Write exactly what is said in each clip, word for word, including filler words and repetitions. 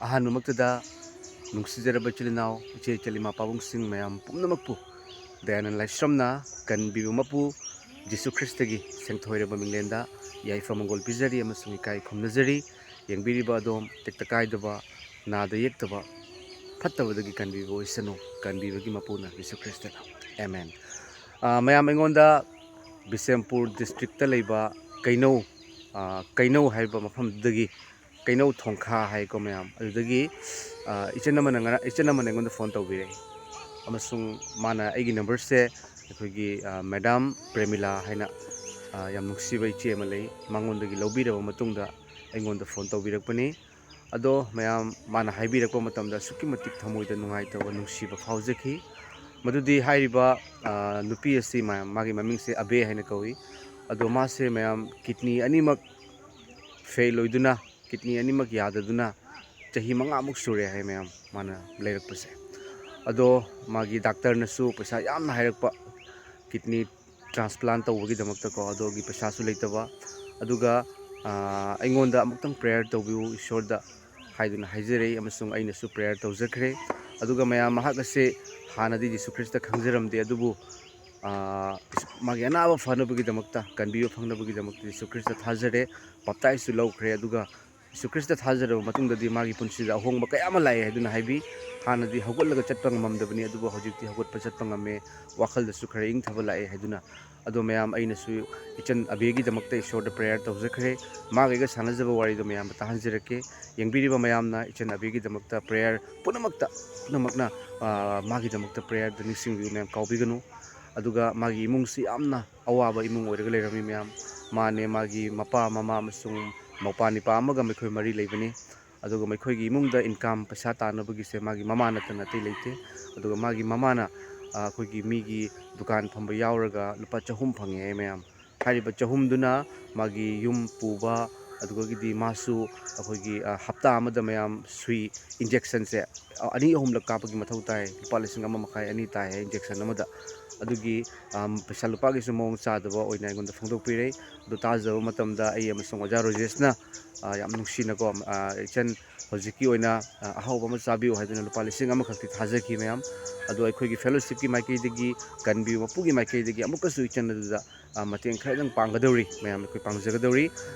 ꯑꯍꯥꯟꯕꯃꯛꯇꯗ ꯅꯨꯡꯁꯤꯖꯔꯕ ꯏꯆꯤꯜ ꯏꯅꯥꯎ, ꯏꯆꯦ ꯏꯆꯜ, ꯏꯃꯥ ꯄꯥꯕꯨꯡꯁꯤꯡ ꯃꯌꯥꯝ ꯄꯨꯝꯅꯃꯛꯄꯨ ꯗꯌꯥꯅꯟ ꯂꯥꯏꯁ꯭ꯔꯝꯅ ꯀꯟꯕꯤꯕ ꯃꯄꯨ ꯖꯤꯁꯨ ꯈ꯭ꯔꯤꯁꯇꯒꯤ ꯁꯦꯡꯊꯣꯏꯔꯕ ꯃꯤꯡꯂꯦꯟꯗ ꯌꯥꯏꯐ ꯃꯪꯒꯣꯜ ꯄꯤꯖꯔꯤ ꯑꯃꯁꯨꯡ ꯏꯀꯥꯏ ꯈꯨꯝꯅꯖꯔꯤ꯫ ꯌꯦꯡꯕꯤꯔꯤꯕ ꯑꯗꯣꯝ ꯇꯦꯛꯇ ꯀꯥꯏꯗꯕ, ꯅꯥꯗ ꯌꯦꯛꯇꯕ, ꯐꯠꯇꯕꯗꯒꯤ ꯀꯟꯕꯤꯕ ꯑꯣꯏꯁꯅꯨ꯫ ꯀꯟꯕꯤꯕꯒꯤ ꯃꯄꯨꯅ ꯖꯤꯁꯨ ꯈ꯭ꯔꯤꯁꯇꯅ꯫ ꯑꯦꯃꯦꯟ꯫ ꯑꯥ, ꯃꯌꯥꯝ, ꯑꯩꯉꯣꯟꯗ ꯕꯤꯁꯦꯝꯄꯨꯔ ꯗꯤꯁꯇ꯭ꯔꯤꯛꯇ ꯂꯩꯕ ꯀꯩꯅꯧ, ꯑꯥ, ꯀꯩꯅꯧ ꯍꯥꯏꯕ ꯃꯐꯝꯗꯨꯗꯒꯤ, ꯀꯩꯅꯧ ꯊꯣꯡꯈꯥ ꯍꯥꯏꯀꯣ ꯃꯌꯥꯝ, ꯑꯗꯨꯗꯒꯤ, ꯑꯥ, ꯏꯆꯟ ꯑꯃꯅ ꯉꯔꯥꯡ, ꯏꯆꯟ ꯑꯃꯅ ꯑꯩꯉꯣꯟꯗ ꯐꯣꯟ ꯇꯧꯕꯤꯔꯛꯏ, ꯑꯃꯁꯨꯡ ꯃꯥꯅ ꯑꯩꯒꯤ ꯅꯝꯕꯔꯁꯦ ꯑꯩꯈꯣꯏꯒꯤ, ꯑꯥ, ꯃꯦꯗꯥꯝ ꯄ꯭ꯔꯦꯃꯤꯂꯥ ꯍꯥꯏꯅ, ꯑꯥ, ꯌꯥꯝ ꯅꯨꯡꯁꯤꯕ ꯏꯆꯦ ꯑꯃ ꯂꯩ, ꯃꯉꯣꯟꯗꯒꯤ ꯂꯧꯕꯤꯔꯕ ꯃꯇꯨꯡꯗ ꯑꯩꯉꯣꯟꯗ ꯐꯣꯟ ꯇꯧꯕꯤꯔꯛꯄꯅꯤ꯫ ꯑꯗꯣ ꯃꯌꯥꯝ, ꯃꯥꯅ ꯍꯥꯏꯕꯤꯔꯛꯄ ꯃꯇꯝꯗ ꯑꯁꯨꯛꯀꯤ ꯃꯇꯤꯛ ꯊꯃꯣꯏꯗ ꯅꯨꯡꯉꯥꯏꯇꯕ, ꯅꯨꯡꯁꯤꯕ ꯐꯥꯎꯖꯈꯤ꯫ ꯃꯗꯨꯗꯤ ꯍꯥꯏꯔꯤꯕ, ꯑꯥ, ꯅꯨꯄꯤ ꯑꯁꯤ ꯃꯌꯥꯝ, ꯃꯥꯒꯤ ꯃꯃꯤꯡꯁꯦ ꯑꯕꯦ ꯍꯥꯏꯅ ꯀꯧꯏ꯫ ꯑꯗꯣ ꯃꯥꯁꯦ ꯃꯌꯥꯝ ꯀꯤꯗꯅꯤ ꯑꯅꯤꯃꯛ ꯐꯦꯜ ꯑꯣꯏꯗꯨꯅ, ꯀꯤꯗꯅꯤ ꯑꯅꯤꯃꯛ ꯌꯥꯗꯗꯨꯅ ꯆꯍꯤ ꯃꯉꯥꯃꯨꯛ ꯁꯨꯔꯦ ꯍꯥꯏ ꯃꯌꯥꯝ, ꯃꯥꯅ ꯂꯩꯔꯛꯄꯁꯦ꯫ ꯑꯗꯣ ꯃꯥꯒꯤ ꯗꯥꯛꯇꯔꯅꯁꯨ ꯄꯩꯁꯥ ꯌꯥꯝꯅ ꯍꯥꯏꯔꯛꯄ, ꯀꯤꯗꯅꯤ ꯇ꯭ꯔꯥꯟꯁꯄ꯭ꯂꯥꯟ ꯇꯧꯕꯒꯤꯗꯃꯛꯇꯀꯣ, ꯑꯗꯨꯒꯤ ꯄꯩꯁꯥꯁꯨ ꯂꯩꯇꯕ꯫ ꯑꯗꯨꯒ, ꯑꯥ, ꯑꯩꯉꯣꯟꯗ ꯑꯃꯨꯛꯇꯪ ꯄ꯭ꯔꯦꯌꯔ ꯇꯧꯕꯤꯌꯨ ꯏꯁꯣꯔꯗ ꯍꯥꯏꯗꯨꯅ ꯍꯥꯏꯖꯔꯛꯏ, ꯑꯃꯁꯨꯡ ꯑꯩꯅꯁꯨ ꯄ꯭ꯔꯦꯌꯔ ꯇꯧꯖꯈ꯭ꯔꯦ꯫ ꯑꯗꯨꯒ ꯃꯌꯥꯝ, ꯃꯍꯥꯛ ꯑꯁꯦ ꯍꯥꯟꯅꯗꯤ ꯖꯤꯁꯨ ꯈ꯭ꯔꯤꯁꯇ ꯈꯪꯖꯔꯝꯗꯦ, ꯑꯗꯨꯕꯨ, ꯑꯥ, ꯃꯥꯒꯤ ꯑꯅꯥꯕ ꯐꯅꯕꯒꯤꯗꯃꯛꯇ, ꯀꯟꯕꯤꯕ ꯐꯪꯅꯕꯒꯤꯗꯃꯛꯇ ꯖꯤꯁꯨ ꯈ꯭ꯔꯤꯁꯇ ꯊꯥꯖꯔꯦ, ꯕꯥꯞꯇꯥꯏꯖꯁꯨ ꯂꯧꯈ꯭ꯔꯦ꯫ ꯑꯗꯨꯒ ꯖꯤꯁꯨ ꯈ꯭ꯔꯤꯁꯇ ꯊꯥꯖꯔꯕ ꯃꯇꯨꯡꯗꯗꯤ ꯃꯥꯒꯤ ꯄꯨꯟꯁꯤꯗ ꯑꯍꯣꯡꯕ ꯀꯌꯥ ꯑꯃ ꯂꯥꯛꯑꯦ ꯍꯥꯏꯗꯨꯅ ꯍꯥꯏꯕꯤ꯫ ꯍꯥꯟꯅꯗꯤ ꯍꯧꯒꯠꯂꯒ ꯆꯠꯄ ꯉꯝꯃꯝꯗꯕꯅꯤ, ꯑꯗꯨꯕꯨ ꯍꯧꯖꯤꯛꯇꯤ ꯍꯧꯒꯠꯄ ꯆꯠꯄ ꯉꯝꯃꯦ, ꯋꯥꯈꯜꯗꯁꯨ ꯈꯔ ꯏꯪꯊꯕ ꯂꯥꯛꯑꯦ ꯍꯥꯏꯗꯨꯅ꯫ ꯑꯗꯣ ꯃꯌꯥꯝ, ꯑꯩꯅꯁꯨ ꯏꯆꯟ ꯑꯕꯦꯒꯤꯗꯃꯛꯇ ꯏꯁꯣꯔꯗ ꯄ꯭ꯔꯦꯌꯔ ꯇꯧꯖꯈ꯭ꯔꯦ꯫ ꯃꯥꯒ ꯑꯩꯒ ꯁꯥꯟꯅꯖꯕ ꯋꯥꯔꯤꯗꯣ ꯃꯌꯥꯝꯗ ꯇꯥꯍꯟꯖꯔꯛꯀꯦ꯫ ꯌꯦꯡꯕꯤꯔꯤꯕ ꯃꯌꯥꯝꯅ ꯏꯆꯟ ꯑꯕꯦꯒꯤꯗꯃꯛꯇ ꯄ꯭ꯔꯦꯌꯔ ꯄꯨꯝꯅꯃꯛꯇ, ꯄꯨꯝꯅꯃꯛꯅ, ꯑꯥ, ꯃꯥꯒꯤꯗꯃꯛꯇ ꯄ꯭ꯔꯦꯌꯔꯗ ꯅꯤꯡꯁꯤꯡꯕꯤꯌꯨ ꯃꯌꯥꯝ, ꯀꯥꯎꯕꯤꯒꯅꯨ꯫ ꯑꯗꯨꯒ ꯃꯥꯒꯤ ꯏꯃꯨꯡꯁꯤ ꯌꯥꯝꯅ ꯑꯋꯥꯕ ꯏꯃꯨꯡ ꯑꯣꯏꯔꯒ ꯂꯩꯔꯝꯃꯤ ꯃꯌꯥꯝ꯫ ꯃꯥꯅꯦ, ꯃꯥꯒꯤ ꯃꯄꯥ, ꯃꯃꯥ ꯑꯃꯁꯨꯡ ꯃꯧꯄꯥ ꯅꯤꯄꯥ ꯑꯃꯒ ꯃꯈꯣꯏ ꯃꯔꯤ ꯂꯩꯕꯅꯤ꯫ ꯑꯗꯨꯒ ꯃꯈꯣꯏꯒꯤ ꯏꯃꯨꯡꯗ ꯏꯟꯀꯝ, ꯄꯩꯁꯥ ꯇꯥꯟꯅꯕꯒꯤꯁꯦ ꯃꯥꯒꯤ ꯃꯃꯥ ꯅꯠꯇꯅ ꯑꯇꯩ ꯂꯩꯇꯦ꯫ ꯑꯗꯨꯒ ꯃꯥꯒꯤ ꯃꯃꯥꯅ, ꯑ, ꯑꯩꯈꯣꯏꯒꯤ ꯃꯤꯒꯤ ꯗꯨꯀꯥꯟ ꯐꯝꯕ ꯌꯥꯎꯔꯒ ꯂꯨꯄꯥ ꯆꯍꯨꯝ ꯐꯪꯉꯦ ꯍꯥꯏ ꯃꯌꯥꯝ꯫ ꯍꯥꯏꯔꯤꯕ ꯆꯍꯨꯝꯗꯨꯅ ꯃꯥꯒꯤ ꯌꯨꯝ ꯄꯨꯕ, ꯑꯗꯨꯗꯒꯤꯗꯤ ꯃꯥꯁꯨ ꯑꯩꯈꯣꯏꯒꯤ, ꯑ, ꯍꯞꯇꯥ ꯑꯃꯗ ꯃꯌꯥꯝ ꯁꯨꯏ ꯏꯟꯖꯦꯛꯁꯟꯁꯦ, ꯑ, ꯑꯅꯤ ꯑꯍꯨꯝꯂꯛ ꯀꯥꯞꯄꯒꯤ ꯃꯊꯧ ꯇꯥꯏ꯫ ꯂꯨꯄꯥ ꯂꯤꯁꯤꯡ ꯑꯃ ꯃꯈꯥꯏ, ꯑꯅꯤ ꯇꯥꯏ ꯍꯥꯏ ꯏꯟꯖꯦꯛꯁꯟ ꯑꯃꯗ꯫ ꯑꯗꯨꯒꯤ, ꯑꯝ, ꯄꯩꯁꯥ ꯂꯨꯄꯥꯒꯤꯁꯨ ꯃꯑꯣꯡ ꯆꯥꯗꯕ ꯑꯣꯏꯅ ꯑꯩꯉꯣꯟꯗ ꯐꯣꯡꯗꯣꯛꯄꯤꯔꯦ꯫ ꯑꯗꯨ ꯇꯥꯖꯕ ꯃꯇꯝꯗ ꯑꯩ ꯑꯃꯁꯨꯡ ꯑꯣꯖꯥ ꯔꯣꯖꯦꯁꯅ, ꯑ, ꯌꯥꯝ ꯅꯨꯡꯁꯤꯅꯀꯣ, ꯑ, ꯏꯆꯟ ꯍꯧꯖꯤꯛꯀꯤ ꯑꯣꯏꯅ, ꯑ, ꯑꯍꯥꯎꯕ ꯑꯃ ꯆꯥꯕꯤꯌꯨ ꯍꯥꯏꯗꯨꯅ ꯂꯨꯄꯥ ꯂꯤꯁꯤꯡ ꯑꯃꯈꯛꯇꯤ ꯊꯥꯖꯈꯤ ꯃꯌꯥꯝ꯫ ꯑꯗꯣ ꯑꯩꯈꯣꯏꯒꯤ fellowshipꯀꯤ ꯃꯥꯏꯀꯩꯗꯒꯤ, ꯀꯟꯕꯤꯌꯨ ꯃꯄꯨꯒꯤ ꯃꯥꯏꯀꯩꯗꯒꯤ ꯑꯃꯨꯛꯀꯁꯨ ꯏꯆꯟ ꯑꯗꯨꯗ, ꯑ, ꯃꯇꯦꯡ ꯈꯔꯗꯪ ꯄꯥꯡꯒꯗꯧꯔꯤ ꯃꯌꯥꯝ, ꯑꯩꯈꯣꯏ ꯄꯥꯡꯖꯒꯗꯧꯔꯤ꯫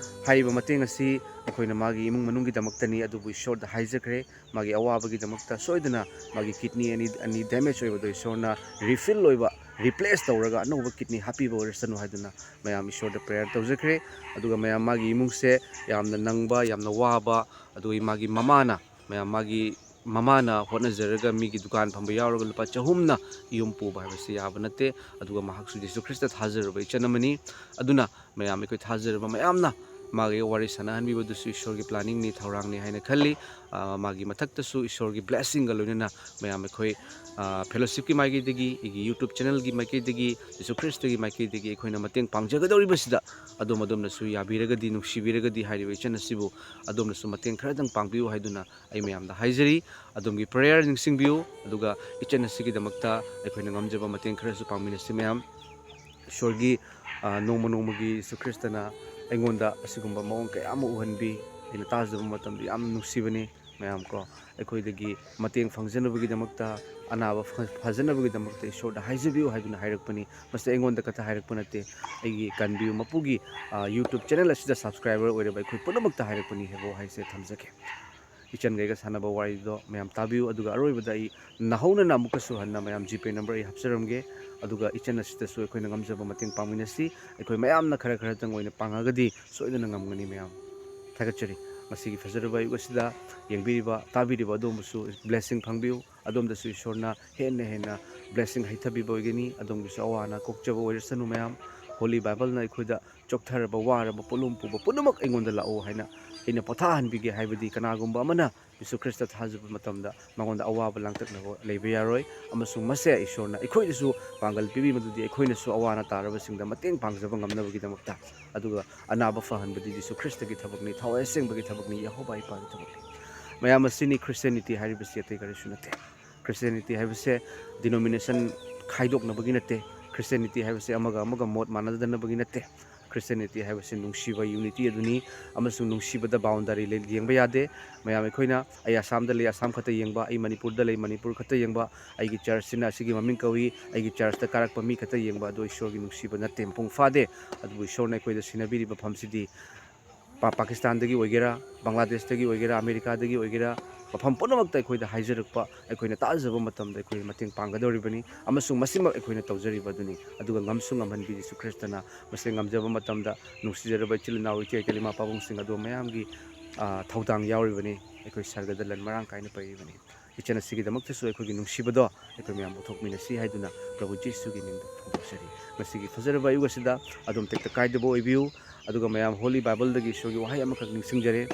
ꯍꯥꯏꯔꯤꯕ ꯃꯇꯦꯡ ꯑꯁꯤ ꯑꯩꯈꯣꯏꯅ ꯃꯥꯒꯤ ꯏꯃꯨꯡ ꯃꯅꯨꯡꯒꯤꯗꯃꯛꯇꯅꯤ, ꯑꯗꯨꯕꯨ ꯏꯁꯣꯔꯗ ꯍꯥꯏꯖꯈ꯭ꯔꯦ꯫ ꯃꯥꯒꯤ ꯑꯋꯥꯕꯒꯤꯗꯃꯛꯇ ꯁꯣꯏꯗꯅ ꯃꯥꯒꯤ kidney ꯑꯅꯤ, ꯑꯅꯤ damage ꯑꯣꯏꯕꯗꯣ ꯏꯁꯣꯔꯅ refill ꯑꯣꯏꯕ, replace ꯇꯧꯔꯒ ꯑꯅꯧꯕ kidney ꯍꯥꯞꯄꯤꯕ ꯑꯣꯏꯔꯁꯅꯨ ꯍꯥꯏꯗꯨꯅ ꯃꯌꯥꯝ ꯏꯁꯣꯔꯗ prayer ꯇꯧꯖꯈ꯭ꯔꯦ꯫ ꯑꯗꯨꯒ ꯃꯌꯥꯝ ꯃꯥꯒꯤ ꯏꯃꯨꯡꯁꯦ ꯌꯥꯝꯅ ꯅꯪꯕ, ꯌꯥꯝꯅ ꯋꯥꯕ, ꯑꯗꯨꯒ ꯃꯥꯒꯤ ꯃꯃꯥꯅ, ꯃꯌꯥꯝ ꯃꯥꯒꯤ ꯃꯃꯥꯅ ꯍꯣꯠꯅꯖꯔꯒ ꯃꯤꯒꯤ ꯗꯨꯀꯥꯟ ꯐꯝꯕ ꯌꯥꯎꯔꯒ ꯂꯨꯄꯥ ꯆꯍꯨꯝꯅ ꯌꯨꯝ ꯄꯨꯕ ꯍꯥꯏꯕꯁꯤ ꯌꯥꯕ ꯅꯠꯇꯦ꯫ ꯑꯗꯨꯒ ꯃꯍꯥꯛꯁꯨ ꯖꯤꯁꯨ ꯈ꯭ꯔꯤꯁꯇ ꯊꯥꯖꯔꯨꯕ ꯏꯆꯟ ꯑꯃꯅꯤ꯫ ꯑꯗꯨꯅ ꯃꯌꯥꯝ ꯑꯩꯈꯣꯏ ꯊꯥꯖꯔꯕ ꯃꯌꯥꯝꯅ ꯃꯥꯒ ꯋꯥꯔꯤ ꯁꯥꯟꯅꯍꯟꯕꯤꯕꯗꯨꯁꯨ ꯏꯁꯣꯔꯒꯤ planningꯅꯤ, ꯊꯧꯔꯥꯡꯅꯤ ꯍꯥꯏꯅ ꯈꯜꯂꯤ꯫ ꯑ, ꯃꯥꯒꯤ ꯃꯊꯛꯇꯁꯨ ꯏꯁꯣꯔꯒꯤ blessingꯒ ꯂꯣꯏꯅꯅ ꯃꯌꯥꯝ ꯑꯩꯈꯣꯏ, ꯑ, fellowshipꯀꯤ ꯃꯥꯏꯀꯩꯗꯒꯤ, ꯑꯩꯒꯤ YouTube channelꯒꯤ ꯃꯥꯏꯀꯩꯗꯒꯤ, ꯖꯤꯁꯨ ꯈ꯭ꯔꯤꯁꯇꯒꯤ ꯃꯥꯏꯀꯩꯗꯒꯤ ꯑꯩꯈꯣꯏꯅ ꯃꯇꯦꯡ ꯄꯥꯡꯖꯒꯗꯧꯔꯤꯕꯁꯤꯗ ꯑꯗꯣꯝ, ꯑꯗꯣꯝꯅꯁꯨ ꯌꯥꯕꯤꯔꯒꯗꯤ, ꯅꯨꯡꯁꯤꯕꯤꯔꯒꯗꯤ ꯍꯥꯏꯔꯤꯕ ꯏꯆꯟ ꯑꯁꯤꯕꯨ ꯑꯗꯣꯝꯅꯁꯨ ꯃꯇꯦꯡ ꯈꯔꯗꯪ ꯄꯥꯡꯕꯤꯌꯨ ꯍꯥꯏꯗꯨꯅ ꯑꯩ ꯃꯌꯥꯝꯗ ꯍꯥꯏꯖꯔꯤ꯫ ꯑꯗꯣꯝꯒꯤ prayer ꯅꯤꯡꯁꯤꯡꯕꯤꯌꯨ, ꯑꯗꯨꯒ ꯏꯆꯟ ꯑꯁꯤꯒꯤꯗꯃꯛꯇ ꯑꯩꯈꯣꯏꯅ ꯉꯝꯖꯕ ꯃꯇꯦꯡ ꯈꯔꯁꯨ ꯄꯥꯡꯃꯤꯟꯅꯁꯤ ꯃꯌꯥꯝ꯫ ꯏꯁꯣꯔꯒꯤ, ꯑ, ꯅꯣꯡꯃ ꯅꯣꯡꯃꯒꯤ ꯖꯤꯁꯨ ꯈ꯭ꯔꯤꯁꯇꯅ ꯑꯩꯉꯣꯟꯗ ꯑꯁꯤꯒꯨꯝꯕ ꯃꯑꯣꯡ ꯀꯌꯥ ꯑꯃ ꯎꯍꯟꯕꯤ꯫ ꯑꯩꯅ ꯇꯥꯖꯕ ꯃꯇꯝꯗ ꯌꯥꯝꯅ ꯅꯨꯡꯁꯤꯕꯅꯤ ꯃꯌꯥꯝ ꯀꯣ꯫ ꯑꯩꯈꯣꯏꯗꯒꯤ ꯃꯇꯦꯡ ꯐꯪꯖꯅꯕꯒꯤꯗꯃꯛꯇ, ꯑꯅꯥꯕ ꯐ-, ꯐꯖꯅꯕꯒꯤꯗꯃꯛꯇ ꯏꯁꯣꯔꯗ ꯍꯥꯏꯖꯕꯤꯌꯨ ꯍꯥꯏꯗꯨꯅ ꯍꯥꯏꯔꯛꯄꯅꯤ꯫ ꯃꯁꯤ ꯑꯩꯉꯣꯟꯗ ꯈꯛꯇ ꯍꯥꯏꯔꯛꯄ ꯅꯠꯇꯦ, ꯑꯩꯒꯤ ꯀꯟꯕꯤꯌꯨ ꯃꯄꯨꯒꯤ, ꯑ, YouTube channel ꯑꯁꯤꯗ subscriber ꯑꯣꯏꯔꯕ ꯑꯩꯈꯣꯏ ꯄꯨꯝꯅꯃꯛꯇ ꯍꯥꯏꯔꯛꯄꯅꯤ ꯍꯦꯕꯣ ꯍꯥꯏꯁꯦ ꯊꯝꯖꯒꯦ꯫ ꯏꯆꯟꯒꯩꯒ ꯁꯥꯟꯅꯕ ꯋꯥꯔꯤꯗꯣ ꯃꯌꯥꯝ ꯇꯥꯕꯤꯌꯨ꯫ ꯑꯗꯨꯒ ꯑꯔꯣꯏꯕꯗ ꯑꯩ ꯅꯧꯍꯧꯅꯅ ꯑꯃꯨꯛꯀꯁꯨ ꯍꯟꯅ ꯃꯌꯥꯝ GPay number ꯑꯩ ꯍꯥꯞꯆꯔꯝꯒꯦ꯫ ꯑꯗꯨꯒ ꯏꯆꯟ ꯑꯁꯤꯗꯁꯨ ꯑꯩꯈꯣꯏꯅ ꯉꯝꯖꯕ ꯃꯇꯦꯡ ꯄꯥꯡꯃꯤꯟꯅꯁꯤ꯫ ꯑꯩꯈꯣꯏ ꯃꯌꯥꯝꯅ ꯈꯔ ꯈꯔꯇꯪ ꯑꯣꯏꯅ ꯄꯥꯡꯉꯒꯗꯤ ꯁꯣꯏꯗꯅ ꯉꯝꯒꯅꯤ ꯃꯌꯥꯝ꯫ ꯊꯥꯒꯠꯆꯔꯤ꯫ ꯉꯁꯤꯒꯤ ꯐꯖꯔꯕ ꯑꯌꯨꯛ ꯑꯁꯤꯗ ꯌꯦꯡꯕꯤꯔꯤꯕ, ꯇꯥꯕꯤꯔꯤꯕ ꯑꯗꯣꯝꯕꯨꯁꯨ blessing ꯐꯪꯕꯤꯌꯨ꯫ ꯑꯗꯣꯝꯗꯁꯨ ꯏꯁꯣꯔꯅ ꯍꯦꯟꯅ ꯍꯦꯟꯅ blessing ꯍꯩꯊꯕꯤꯕ ꯑꯣꯏꯒꯅꯤ꯫ ꯑꯗꯣꯝꯒꯤꯁꯨ ꯑꯋꯥ ꯑꯅꯥ ꯀꯣꯛꯆꯕ ꯑꯣꯏꯔꯁꯅꯨ ꯃꯌꯥꯝ꯫ Holy Bibleꯅ ꯑꯩꯈꯣꯏꯗ ꯆꯣꯛꯊꯔꯕ, ꯋꯥꯔꯕ, ꯄꯣꯠꯂꯨꯝ ꯄꯨꯕ ꯄꯨꯝꯅꯃꯛ ꯑꯩꯉꯣꯟꯗ ꯂꯥꯛꯎ ꯍꯥꯏꯅ ꯑꯩꯅ ꯄꯣꯊꯥꯍꯟꯕꯤꯒꯦ꯫ ꯍꯥꯏꯕꯗꯤ ꯀꯅꯥꯒꯨꯝꯕ ꯑꯃꯅ ꯖꯤꯁꯨ ꯈ꯭ꯔꯤꯁꯇ ꯊꯥꯖꯕ ꯃꯇꯝꯗ ꯃꯉꯣꯟꯗ ꯑꯋꯥꯕ ꯂꯥꯡꯇꯛꯅꯕ ꯂꯩꯕ ꯌꯥꯔꯣꯏ꯫ ꯑꯃꯁꯨꯡ ꯃꯁꯦ ꯏꯁꯣꯔꯅ ꯑꯩꯈꯣꯏꯗꯁꯨ ꯄꯥꯡꯒꯜ ꯄꯤꯕꯤ, ꯃꯗꯨꯗꯤ ꯑꯩꯈꯣꯏꯅꯁꯨ ꯑꯋꯥ ꯑꯅꯥ ꯇꯥꯔꯕꯁꯤꯡꯗ ꯃꯇꯦꯡ ꯄꯥꯡꯖꯕ ꯉꯝꯅꯕꯒꯤꯗꯃꯛꯇ꯫ ꯑꯗꯨꯒ ꯑꯅꯥꯕ ꯐꯍꯟꯕꯗꯤ ꯖꯤꯁꯨ ꯈ꯭ꯔꯤꯁꯇꯒꯤ ꯊꯕꯛꯅꯤ, ꯊꯋꯥꯏ ꯑꯁꯦꯡꯕꯒꯤ ꯊꯕꯛꯅꯤ, ꯌꯦꯍꯣꯕꯥ ꯏꯄꯥꯒꯤ ꯊꯕꯛꯅꯤ꯫ ꯃꯌꯥꯝ ꯑꯁꯤꯅꯤ Christianity ꯍꯥꯏꯔꯤꯕꯁꯤ, ꯑꯇꯩ ꯀꯔꯤꯁꯨ ꯅꯠꯇꯦ꯫ Christianity ꯍꯥꯏꯕꯁꯦ denomination ꯈꯥꯏꯗꯣꯛꯅꯕꯒꯤ ꯅꯠꯇꯦ꯫ ꯈ꯭ꯔꯤꯁꯇꯤꯌꯥꯅꯤꯇꯤ ꯍꯥꯏꯕꯁꯤ ꯑꯃꯒ ꯑꯃꯒ ꯃꯣꯠ ꯃꯥꯟꯅꯗꯅꯕꯒꯤ ꯅꯠꯇꯦ꯫ ꯈ꯭ꯔꯤꯁꯇꯤꯌꯥꯅꯤꯇꯤ ꯍꯥꯏꯕꯁꯤ ꯅꯨꯡꯁꯤꯕ, ꯌꯨꯅꯤꯇꯤ ꯑꯗꯨꯅꯤ꯫ ꯑꯃꯁꯨꯡ ꯅꯨꯡꯁꯤꯕꯗ ꯕꯥꯎꯟꯗꯔꯤ ꯂꯩ-, ꯌꯦꯡꯕ ꯌꯥꯗꯦ꯫ ꯃꯌꯥꯝ, ꯑꯩꯈꯣꯏꯅ ꯑꯩ ꯑꯁꯥꯝꯗ ꯂꯩ, ꯑꯁꯥꯝ ꯈꯛꯇ ꯌꯦꯡꯕ, ꯑꯩ ꯃꯅꯤꯄꯨꯔꯗ ꯂꯩ, ꯃꯅꯤꯄꯨꯔ ꯈꯛꯇ ꯌꯦꯡꯕ, ꯑꯩꯒꯤ ꯆꯔꯆꯁꯤꯅ ꯑꯁꯤꯒꯤ ꯃꯃꯤꯡ ꯀꯧꯏ, ꯑꯩꯒꯤ ꯆꯔꯆꯇ ꯀꯥꯔꯛꯄ ꯃꯤ ꯈꯛꯇ ꯌꯦꯡꯕ, ꯑꯗꯨ ꯏꯁꯣꯔꯒꯤ ꯅꯨꯡꯁꯤꯕ ꯅꯠꯇꯦ, ꯃꯄꯨꯡ ꯐꯥꯗꯦ꯫ ꯑꯗꯨꯕꯨ ꯏꯁꯣꯔꯅ ꯑꯩꯈꯣꯏꯗ ꯁꯤꯟꯅꯕꯤꯔꯤꯕ ꯃꯐꯝꯁꯤꯗꯤ ꯄꯥ-, ꯄꯥꯀꯤꯁꯇꯥꯟꯗꯒꯤ ꯑꯣꯏꯒꯦꯔꯥ, ꯕꯪꯒ꯭ꯂꯥꯗꯦꯁꯇꯒꯤ ꯑꯣꯏꯒꯦꯔꯥ, ꯑꯃꯦꯔꯤꯀꯥꯗꯒꯤ ꯑꯣꯏꯒꯦꯔꯥ, ꯃꯐꯝ ꯄꯨꯝꯅꯃꯛꯇ ꯑꯩꯈꯣꯏꯗ ꯍꯥꯏꯖꯔꯛꯄ, ꯑꯩꯈꯣꯏꯅ ꯇꯥꯖꯕ ꯃꯇꯝꯗ ꯑꯩꯈꯣꯏ ꯃꯇꯦꯡ ꯄꯥꯡꯒꯗꯧꯔꯤꯕꯅꯤ꯫ ꯑꯃꯁꯨꯡ ꯃꯁꯤꯃꯛ ꯑꯩꯈꯣꯏꯅ ꯇꯧꯖꯔꯤꯕ ꯑꯗꯨꯅꯤ꯫ ꯑꯗꯨꯒ ꯉꯝꯁꯨ ꯉꯝꯍꯟꯕꯤ ꯖꯤꯁꯨ ꯈ꯭ꯔꯤꯁꯇꯅ ꯃꯁꯤ ꯉꯝꯖꯕ ꯃꯇꯝꯗ ꯅꯨꯡꯁꯤꯖꯔꯕ ꯏꯆꯤꯜ ꯏꯅꯥꯎ, ꯏꯆꯦ ꯏꯇꯩ, ꯏꯃꯥ ꯄꯥꯕꯨꯡꯁꯤꯡ ꯑꯗꯣ ꯃꯌꯥꯝꯒꯤ, ꯑ, ꯊꯧꯗꯥꯡ ꯌꯥꯎꯔꯤꯕꯅꯤ꯫ ꯑꯩꯈꯣꯏ ꯁꯔꯒꯗ ꯂꯟ ꯃꯔꯥꯡ ꯀꯥꯏꯅ ꯄꯩꯔꯤꯕꯅꯤ꯫ ꯏꯆꯟ ꯑꯁꯤꯒꯤꯗꯃꯛꯇꯁꯨ ꯑꯩꯈꯣꯏꯒꯤ ꯅꯨꯡꯁꯤꯕꯗꯣ ꯑꯩꯈꯣꯏ ꯃꯌꯥꯝ ꯎꯠꯊꯣꯛꯃꯤꯟꯅꯁꯤ ꯍꯥꯏꯗꯨꯅ ꯄ꯭ꯔꯚꯨ ꯖꯤꯁꯨꯒꯤ ꯃꯤꯡꯗ ꯐꯣꯡꯗꯣꯛꯆꯔꯤ꯫ ꯉꯁꯤꯒꯤ ꯐꯖꯔꯕ ꯑꯌꯨꯛ ꯑꯁꯤꯗ ꯑꯗꯣꯝ ꯇꯦꯛꯇ ꯀꯥꯏꯗꯕ ꯑꯣꯏꯕꯤꯌꯨ꯫ ꯑꯗꯨꯒ ꯃꯌꯥꯝ ꯍꯣꯂꯤ ꯕꯥꯏꯕꯜꯗꯒꯤ ꯏꯁꯣꯔꯒꯤ ꯋꯥꯍꯩ ꯑꯃꯈꯛ ꯅꯤꯡꯁꯤꯡꯖꯔꯦ꯫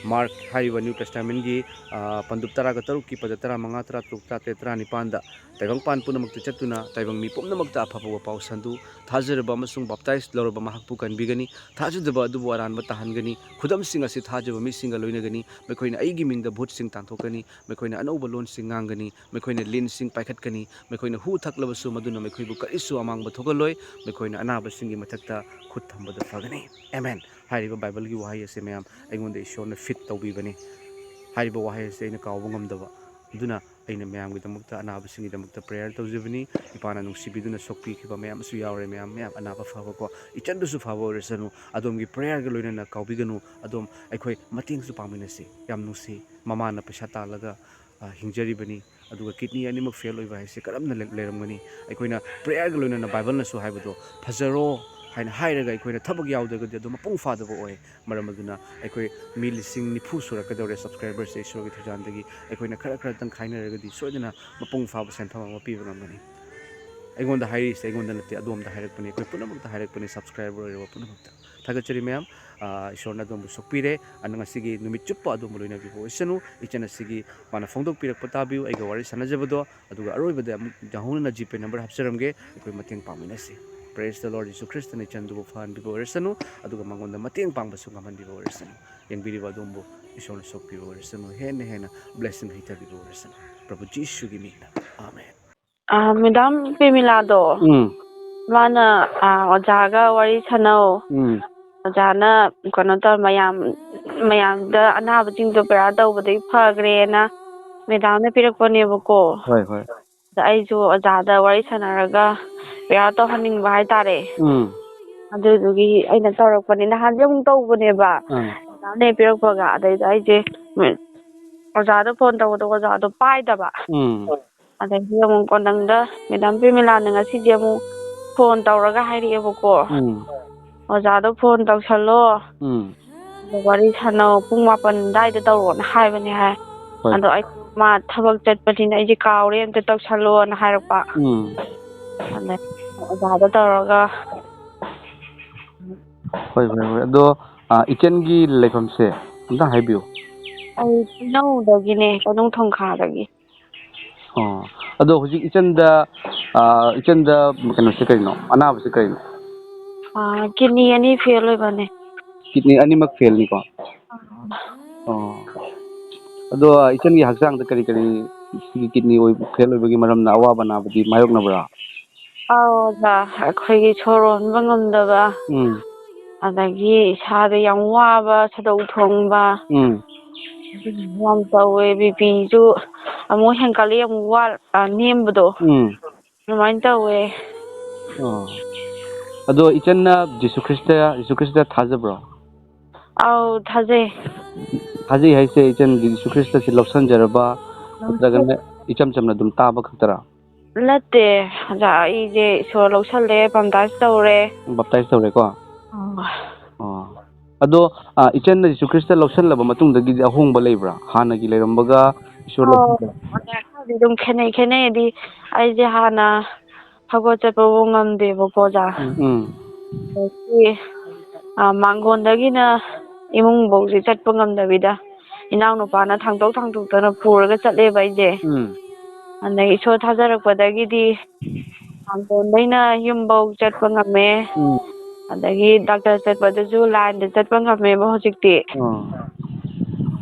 ꯃꯥꯔꯛ ꯍꯥꯏꯔꯤꯕ ꯅ꯭ꯌꯨ ꯇꯦꯁꯇꯥꯃꯦꯟꯒꯤ, ꯑ, ꯄꯟꯗꯨꯞ ꯇꯔꯥꯒ ꯇꯔꯨꯛꯀꯤ ꯄꯗ ꯇꯔꯥꯃꯉꯥ, ꯇꯔꯥꯇꯔꯨꯛ, ꯇꯔꯥꯇꯔꯦꯠ, ꯇꯔꯥꯅꯤꯄꯥꯟꯗ ꯇꯥꯏꯕꯪꯄꯥꯟ ꯄꯨꯝꯅꯃꯛꯇ ꯆꯠꯇꯨꯅ ꯇꯥꯏꯕꯪ ꯃꯤ ꯄꯨꯝꯅꯃꯛꯇ ꯑꯐꯕ ꯄꯥꯎ ꯁꯟꯗꯨ꯫ ꯊꯥꯖꯔꯕ ꯑꯃꯁꯨꯡ ꯕꯥꯞꯇꯥꯏꯖ ꯂꯧꯔꯕ ꯃꯍꯥꯛꯄꯨ ꯀꯟꯕꯤꯒꯅꯤ꯫ ꯊꯥꯖꯗꯕ ꯑꯗꯨꯕꯨ ꯑꯔꯥꯟꯕ ꯇꯥꯍꯟꯒꯅꯤ꯫ ꯈꯨꯗꯝꯁꯤꯡ ꯑꯁꯤ ꯊꯥꯖꯕ ꯃꯤꯁꯤꯡꯒ ꯂꯣꯏꯅꯒꯅꯤ꯫ ꯃꯈꯣꯏꯅ ꯑꯩꯒꯤ ꯃꯤꯡꯗ ꯚꯨꯠꯁꯤꯡ ꯇꯥꯟꯊꯣꯛꯀꯅꯤ꯫ ꯃꯈꯣꯏꯅ ꯑꯅꯧꯕ ꯂꯣꯟꯁꯤꯡ ꯉꯥꯡꯒꯅꯤ꯫ ꯃꯈꯣꯏꯅ ꯂꯤꯟꯁꯤꯡ ꯄꯥꯏꯈꯠꯀꯅꯤ꯫ ꯃꯈꯣꯏꯅ ꯍꯨ ꯊꯛꯂꯕꯁꯨ ꯃꯗꯨꯅ ꯃꯈꯣꯏꯕꯨ ꯀꯔꯤꯁꯨ ꯑꯃꯥꯡꯕ ꯊꯣꯛꯍꯜꯂꯣꯏ꯫ ꯃꯈꯣꯏꯅ ꯑꯅꯥꯕꯁꯤꯡꯒꯤ ꯃꯊꯛꯇ ꯈꯨꯠ ꯊꯝꯕꯗ ꯐꯒꯅꯤ꯫ ꯑꯦꯃꯦꯟ꯫ ꯍꯥꯏꯔꯤꯕ ꯕꯥꯏꯕꯜꯒꯤ ꯋꯥꯍꯩ ꯑꯁꯦ ꯃꯌꯥꯝ ꯑꯩꯉꯣꯟꯗ ꯏꯁꯣꯔꯅ ꯐꯤꯠ ꯇꯧꯕꯤꯕꯅꯤ꯫ ꯍꯥꯏꯔꯤꯕ ꯋꯥꯍꯩ ꯑꯁꯦ ꯑꯩꯅ ꯀꯥꯎꯕ ꯉꯝꯗꯕ꯫ ꯑꯗꯨꯅ ꯑꯩꯅ ꯃꯌꯥꯝꯒꯤꯗꯃꯛꯇ, ꯑꯅꯥꯕꯁꯤꯡꯒꯤꯗꯃꯛꯇ ꯄ꯭ꯔꯦꯌꯔ ꯇꯧꯖꯕꯅꯤ꯫ ꯏꯄꯥꯅ ꯅꯨꯡꯁꯤꯕꯤꯗꯨꯅ ꯁꯣꯛꯄꯤꯈꯤꯕ ꯃꯌꯥꯝꯁꯨ ꯌꯥꯎꯔꯦ, ꯃꯌꯥꯝ, ꯃꯌꯥꯝ ꯑꯅꯥꯕ ꯐꯕꯀꯣ꯫ ꯏꯆꯟꯗꯨꯁꯨ ꯐꯕ ꯑꯣꯏꯔꯁꯅꯨ꯫ ꯑꯗꯣꯝꯒꯤ ꯄ꯭ꯔꯦꯌꯔꯒ ꯂꯣꯏꯅꯅ ꯀꯥꯎꯕꯤꯒꯅꯨ꯫ ꯑꯗꯣꯝ ꯑꯩꯈꯣꯏ ꯃꯇꯦꯡꯁꯨ ꯄꯥꯡꯃꯤꯟꯅꯁꯤ꯫ ꯌꯥꯝ ꯅꯨꯡꯁꯤ꯫ ꯃꯃꯥꯅ ꯄꯩꯁꯥ ꯇꯥꯜꯂꯒ, ꯑ, ꯍꯤꯡꯖꯔꯤꯕꯅꯤ꯫ ꯑꯗꯨꯒ ꯀꯤꯗꯅꯤ ꯑꯅꯤꯃꯛ ꯐꯦꯜ ꯑꯣꯏꯕ ꯍꯥꯏꯁꯦ ꯀꯔꯝꯅ ꯂꯩ-, ꯂꯩꯔꯝꯒꯅꯤ? ꯑꯩꯈꯣꯏꯅ ꯄ꯭ꯔꯦꯌꯔꯒ ꯂꯣꯏꯅꯅ ꯕꯥꯏꯕꯜꯅꯁꯨ ꯍꯥꯏꯕꯗꯣ, "ꯐꯖꯔꯣ" ꯍꯥꯏꯅ ꯍꯥꯏꯔꯒ ꯑꯩꯈꯣꯏꯅ ꯊꯕꯛ ꯌꯥꯎꯗ꯭ꯔꯒꯗꯤ ꯑꯗꯨ ꯃꯄꯨꯡ ꯐꯥꯗꯕ ꯑꯣꯏ꯫ ꯃꯔꯝ ꯑꯗꯨꯅ ꯑꯩꯈꯣꯏ ꯃꯤ ꯂꯤꯁꯤꯡ ꯅꯤꯐꯨ ꯁꯨꯔꯛꯀꯗꯧꯔꯦ ꯁꯕꯁꯀ꯭ꯔꯥꯏꯕꯔꯁꯦ ꯏꯁꯣꯔꯒꯤ ꯊꯧꯖꯥꯜꯗꯒꯤ꯫ ꯑꯩꯈꯣꯏꯅ ꯈꯔ ꯈꯔꯇꯪ ꯈꯥꯏꯅꯔꯒꯗꯤ ꯁꯣꯏꯗꯅ ꯃꯄꯨꯡ ꯐꯥꯕ ꯁꯦꯟꯐꯝ ꯑꯃ ꯄꯤꯕ ꯉꯝꯒꯅꯤ꯫ ꯑꯩꯉꯣꯟꯗ ꯍꯥꯏꯔꯤꯁꯦ ꯑꯩꯉꯣꯟꯗ ꯅꯠꯇꯦ, ꯑꯗꯣꯝꯗ ꯍꯥꯏꯔꯛꯄꯅꯤ, ꯑꯩꯈꯣꯏ ꯄꯨꯝꯅꯃꯛꯇ ꯍꯥꯏꯔꯛꯄꯅꯤ, ꯁꯕꯁꯀ꯭ꯔꯥꯏꯕꯔ ꯑꯣꯏꯔꯕ ꯄꯨꯝꯅꯃꯛꯇ꯫ ꯊꯥꯒꯠꯆꯔꯤ ꯃꯌꯥꯝ꯫ ꯑ, ꯏꯁꯣꯔꯅ ꯑꯗꯣꯝꯕꯨ ꯁꯣꯛꯄꯤꯔꯦ꯫ ꯑꯗꯨꯅ ꯉꯁꯤꯒꯤ ꯅꯨꯃꯤꯠ ꯆꯨꯞꯄ ꯑꯗꯣꯝꯕꯨ ꯂꯣꯏꯅꯕꯤꯕ ꯑꯣꯏꯁꯅꯨ꯫ ꯏꯆꯟ ꯑꯁꯤꯒꯤ ꯃꯥꯅ ꯐꯣꯡꯗꯣꯛꯄꯤꯔꯛꯄ ꯇꯥꯕꯤꯌꯨ, ꯑꯩꯒ ꯋꯥꯔꯤ ꯁꯥꯟꯅꯖꯕꯗꯣ꯫ ꯑꯗꯨꯒ ꯑꯔꯣꯏꯕꯗ ꯑꯃꯨꯛ ꯌꯥꯍꯧꯅꯅ ꯖꯤꯄꯦ ꯅꯝꯕꯔ ꯍꯥꯞꯆꯔꯝꯒꯦ, ꯑꯩꯈꯣꯏ ꯃꯇꯦꯡ ꯄꯥꯡꯃꯤꯟꯅꯁꯤ꯫ Praise the Lord, ꯖꯤꯁꯨ ꯈ꯭ꯔꯤꯁꯇꯅ ꯏꯆꯟꯗꯨꯕꯨ ꯐꯍꯟꯕꯤꯕ ꯑꯣꯏꯔꯁꯅꯨ꯫ ꯑꯗꯨꯒ ꯃꯉꯣꯟꯗ ꯃꯇꯦꯡ ꯄꯥꯡꯕꯁꯨ ꯉꯝꯍꯟꯕꯤꯕ ꯑꯣꯏꯔꯁꯅꯨ꯫ ꯌꯦꯡꯕꯤꯔꯤꯕ ꯑꯗꯣꯝꯕꯨ ꯏꯁꯣꯔꯅ ꯁꯣꯛꯄꯤꯕ ꯑꯣꯏꯔꯁꯅꯨ, ꯍꯦꯟꯅ ꯍꯦꯟꯅ ꯕ꯭ꯂꯦꯁꯤꯡ ꯍꯩꯊꯕꯤꯕ ꯑꯣꯏꯔꯁꯅꯨ꯫ ꯄ꯭ꯔꯚꯨ ꯖꯤꯁꯨꯒꯤ ꯃꯤꯡꯗ, ꯑꯥꯃꯦꯟ꯫ ꯑꯥ, ꯃꯦꯗꯥꯝ ꯄ꯭ꯔꯦꯃꯤꯂꯥꯗꯣ, ꯎꯝ꯫ ꯃꯥꯅ, ꯑꯥ, ꯑꯣꯖꯥꯒ ꯋꯥꯔꯤ ꯁꯥꯟꯅꯧ꯫ ꯎꯝ꯫ ꯑꯣꯖꯥꯅ ꯀꯩꯅꯣ ꯇꯧꯔ ꯃꯌꯥꯝ, ꯃꯌꯥꯝꯗ ꯑꯅꯥꯕꯁꯤꯡꯗꯣ ꯄ꯭ꯔꯦꯌꯔ ꯇꯧꯕꯗꯒꯤ ꯐꯈ꯭ꯔꯦꯅ ꯃꯦꯗꯥꯝꯅ ꯄꯤꯔꯛꯄꯅꯦꯕꯀꯣ꯫ ꯍꯣꯏ, ꯍꯣꯏ꯫ ꯑꯗ ꯑꯩꯁꯨ ꯑꯣꯖꯥꯗ ꯋꯥꯔꯤ ꯁꯥꯟꯅꯔꯒ ꯄ꯭ꯔꯦꯌꯔ ꯇꯧꯍꯟꯅꯤꯡꯕ ꯍꯥꯏꯇꯥꯔꯦ꯫ ꯎꯝ꯫ ꯑꯗꯨꯗꯨꯒꯤ ꯑꯩꯅ ꯇꯧꯔꯛꯄꯅꯦ꯫ ꯅꯍꯥꯟꯗꯤ ꯑꯃꯨꯛ ꯇꯧꯕꯅꯦꯕ꯫ ꯑꯥ꯫ ꯃꯦꯗꯥꯝꯅ ꯍꯦꯛ ꯄꯤꯔꯛꯄꯒ꯫ ꯑꯗꯩꯗ ꯑꯩꯁꯦ, ꯎꯝ, ꯑꯣꯖꯥꯗ ꯐꯣꯟ ꯇꯧꯕꯗꯣ ꯑꯣꯖꯥꯗꯣ ꯄꯥꯏꯗꯕ꯫ ꯎꯝ꯫ ꯑꯗꯒꯤ ꯑꯃꯨꯛ ꯀꯣꯟꯅꯪꯗ ꯃꯦꯗꯥꯝ ꯄ꯭ꯔꯦꯃꯤꯂꯥꯅ ꯉꯁꯤꯗꯤ ꯑꯃꯨꯛ ꯐꯣꯟ ꯇꯧꯔꯒ ꯍꯥꯏꯔꯛꯑꯦꯕꯀꯣ꯫ ꯎꯝ꯫ "ꯑꯣꯖꯥꯗꯣ ꯐꯣꯟ ꯇꯧꯁꯜꯂꯣ꯫ ꯎꯝ꯫ ꯑꯗꯨꯒ ꯋꯥꯔꯤ ꯁꯥꯟꯅꯧ, ꯄꯨꯡ ꯃꯥꯄꯟ ꯑꯗꯨꯋꯥꯏꯗ ꯇꯧꯔꯣꯅ" ꯍꯥꯏꯕꯅꯦ ꯍꯥꯏ꯫ ꯍꯣꯏ꯫ ꯑꯗꯣ ꯑꯩ, ꯃꯥ ꯊꯕꯛ ꯆꯠꯄꯅꯤꯅ ꯑꯩꯁꯦ ꯀꯥꯎꯔꯦ, ꯑꯝꯇ ꯇꯧꯁꯜꯂꯣꯅ ꯍꯥꯏꯔꯛꯄ꯫ ꯎꯝ꯫ ꯑꯗ ꯑꯣꯖꯥꯗ ꯇꯧꯔꯒ ꯍꯣꯏ, ꯍꯣꯏ, ꯍꯣꯏ꯫ ꯑꯗꯣ, ꯑ, ꯏꯆꯟꯒꯤ ꯂꯩꯐꯝꯁꯦ ꯑꯝꯇꯪ ꯍꯥꯏꯕꯤꯌꯨ꯫ ꯑꯩ ꯇꯤꯅꯧꯗꯒꯤꯅꯦ, ꯀꯣꯅꯨꯡ ꯊꯣꯡꯈꯥꯗꯒꯤ꯫ ꯑꯣ꯫ ꯑꯗꯣ ꯍꯧꯖꯤꯛ ꯏꯆꯟꯗ, ꯑ, ꯏꯆꯟꯗ ꯀꯩꯅꯣꯁꯦ ꯀꯩꯅꯣ? ꯑꯅꯥꯕꯁꯦ ꯀꯩꯅꯣ? ꯑ, ꯀꯤꯗꯅꯤ ꯑꯅꯤ ꯐꯦꯜ ꯑꯣꯏꯕꯅꯦ꯫ ꯀꯤꯗꯅꯤ ꯑꯅꯤꯃꯛ ꯐꯦꯜꯅꯤꯀꯣ? ꯑꯥ꯫ ꯑꯣ꯫ ꯑꯗꯣ ꯏꯆꯟꯒꯤ ꯍꯛꯆꯥꯡꯗ ꯀꯔꯤ ꯀꯔꯤ ꯁꯤꯒꯤ ꯀꯤꯗꯅꯤ ꯑꯣꯏ-, ꯐꯦꯜ ꯑꯣꯏꯕꯒꯤ ꯃꯔꯝꯅ ꯑꯋꯥꯕ ꯅꯥꯕꯗꯤ ꯃꯥꯌꯣꯛꯅꯕ꯭ꯔꯥ? ꯑꯧ, ꯑꯣꯖꯥ, ꯑꯩꯈꯣꯏꯒꯤ ꯁꯣꯔ ꯍꯣꯟꯕ ꯉꯝꯗꯕ, ꯎꯝ꯫ ꯑꯗꯒꯤ ꯏꯁꯥꯗ ꯌꯥꯝ ꯋꯥꯕ, ꯁꯥꯗꯧ ꯊꯣꯡꯕ, ꯎꯝ꯫ ꯑꯗꯨꯒꯨꯝꯕ ꯌꯥꯝ ꯇꯧꯋꯦ꯫ ꯕꯤ ꯄꯤꯁꯨ ꯑꯃꯨꯛ ꯍꯦꯟꯀꯠꯂꯤ, ꯑꯃꯨꯛ ꯋꯥ-, ꯑ, ꯅꯦꯝꯕꯗꯣ꯫ ꯎꯝ꯫ ꯑꯗꯨꯃꯥꯏꯅ ꯇꯧꯋꯦ꯫ ꯑꯣ꯫ ꯑꯗꯣ ꯏꯆꯟꯅ ꯖꯤꯁꯨ ꯈ꯭ꯔꯤꯁꯇ, ꯖꯤꯁꯨ ꯈ꯭ꯔꯤꯁꯇ ꯊꯥꯖꯕ꯭ꯔꯣ? ꯑꯧ, ꯊꯥꯖꯩ꯫ ꯊꯥꯖꯩ ꯍꯥꯏꯁꯦ ꯏꯆꯟ ꯖꯤꯁꯨ ꯈ꯭ꯔꯤꯁꯇꯁꯦ ꯂꯧꯁꯟꯖꯔꯕ, ꯅꯠꯇ꯭ꯔꯒꯅ ꯏꯆꯝ ꯆꯝꯅ ꯑꯗꯨꯝ ꯇꯥꯕ ꯈꯛꯇꯔꯥ? ꯅꯠꯇꯦ, ꯑꯣꯖꯥ, ꯑꯩꯁꯦ ꯏꯁꯣꯔ ꯂꯧꯁꯜꯂꯦ, ꯕꯞꯇꯥꯏꯁ ꯇꯧꯔꯦ꯫ ꯕꯞꯇꯥꯏꯁ ꯇꯧꯔꯦꯀꯣ? ꯑꯥ꯫ ꯑꯣ꯫ ꯑꯗꯣ, ꯑ, ꯏꯆꯟꯅ ꯖꯤꯁꯨ ꯈ꯭ꯔꯤꯁꯇ ꯂꯧꯁꯜꯂꯕ ꯃꯇꯨꯡꯗꯒꯤꯗꯤ ꯑꯍꯣꯡꯕ ꯂꯩꯕ꯭ꯔꯥ? ꯍꯥꯟꯅꯒꯤ ꯂꯩꯔꯝꯕꯒ ꯏꯁꯣꯔ ꯑꯧ, ꯂꯧꯁꯟꯕ? ꯑꯣꯖꯥ, ꯈꯔꯗꯤ ꯑꯗꯨꯝ ꯈꯦꯠꯅꯩ, ꯈꯦꯠꯅꯩꯗꯤ ꯑꯩꯁꯦ ꯍꯥꯟꯅ ꯍꯧꯒꯠ ꯆꯠꯄꯕꯨ ꯉꯝꯗꯦꯕꯀꯣ, ꯑꯣꯖꯥ꯫ ꯎꯝ, ꯎꯝ꯫ ꯑꯗꯒꯤ, ꯑ, ꯃꯥꯡꯒꯣꯟꯗꯒꯤꯅ ꯏꯃꯨꯡꯐꯧꯁꯦ ꯆꯠꯄ ꯉꯝꯗꯕꯤꯗ ꯏꯅꯥꯎꯅꯨꯄꯥꯅ ꯊꯥꯡꯗꯣꯛ ꯊꯥꯡꯗꯣꯛꯇꯅ ꯄꯨꯔꯒ ꯆꯠꯂꯦꯕ ꯑꯩꯁꯦ꯫ ꯎꯝ꯫ ꯑꯗꯒꯤ ꯏꯁꯣꯔ ꯊꯥꯖꯔꯛꯄꯗꯒꯤꯗꯤ ꯃꯥꯡꯒꯣꯟꯗꯩꯅ ꯌꯨꯝꯐꯧ ꯆꯠꯄ ꯉꯝꯃꯦ꯫ ꯎꯝ꯫ ꯑꯗꯒꯤ ꯗꯥꯛꯇꯔ ꯆꯠꯄꯗꯨꯁꯨ ꯂꯥꯏꯟꯗ ꯆꯠꯄ ꯉꯝꯃꯦꯕ ꯍꯧꯖꯤꯛꯇꯤ꯫ ꯑꯣ꯫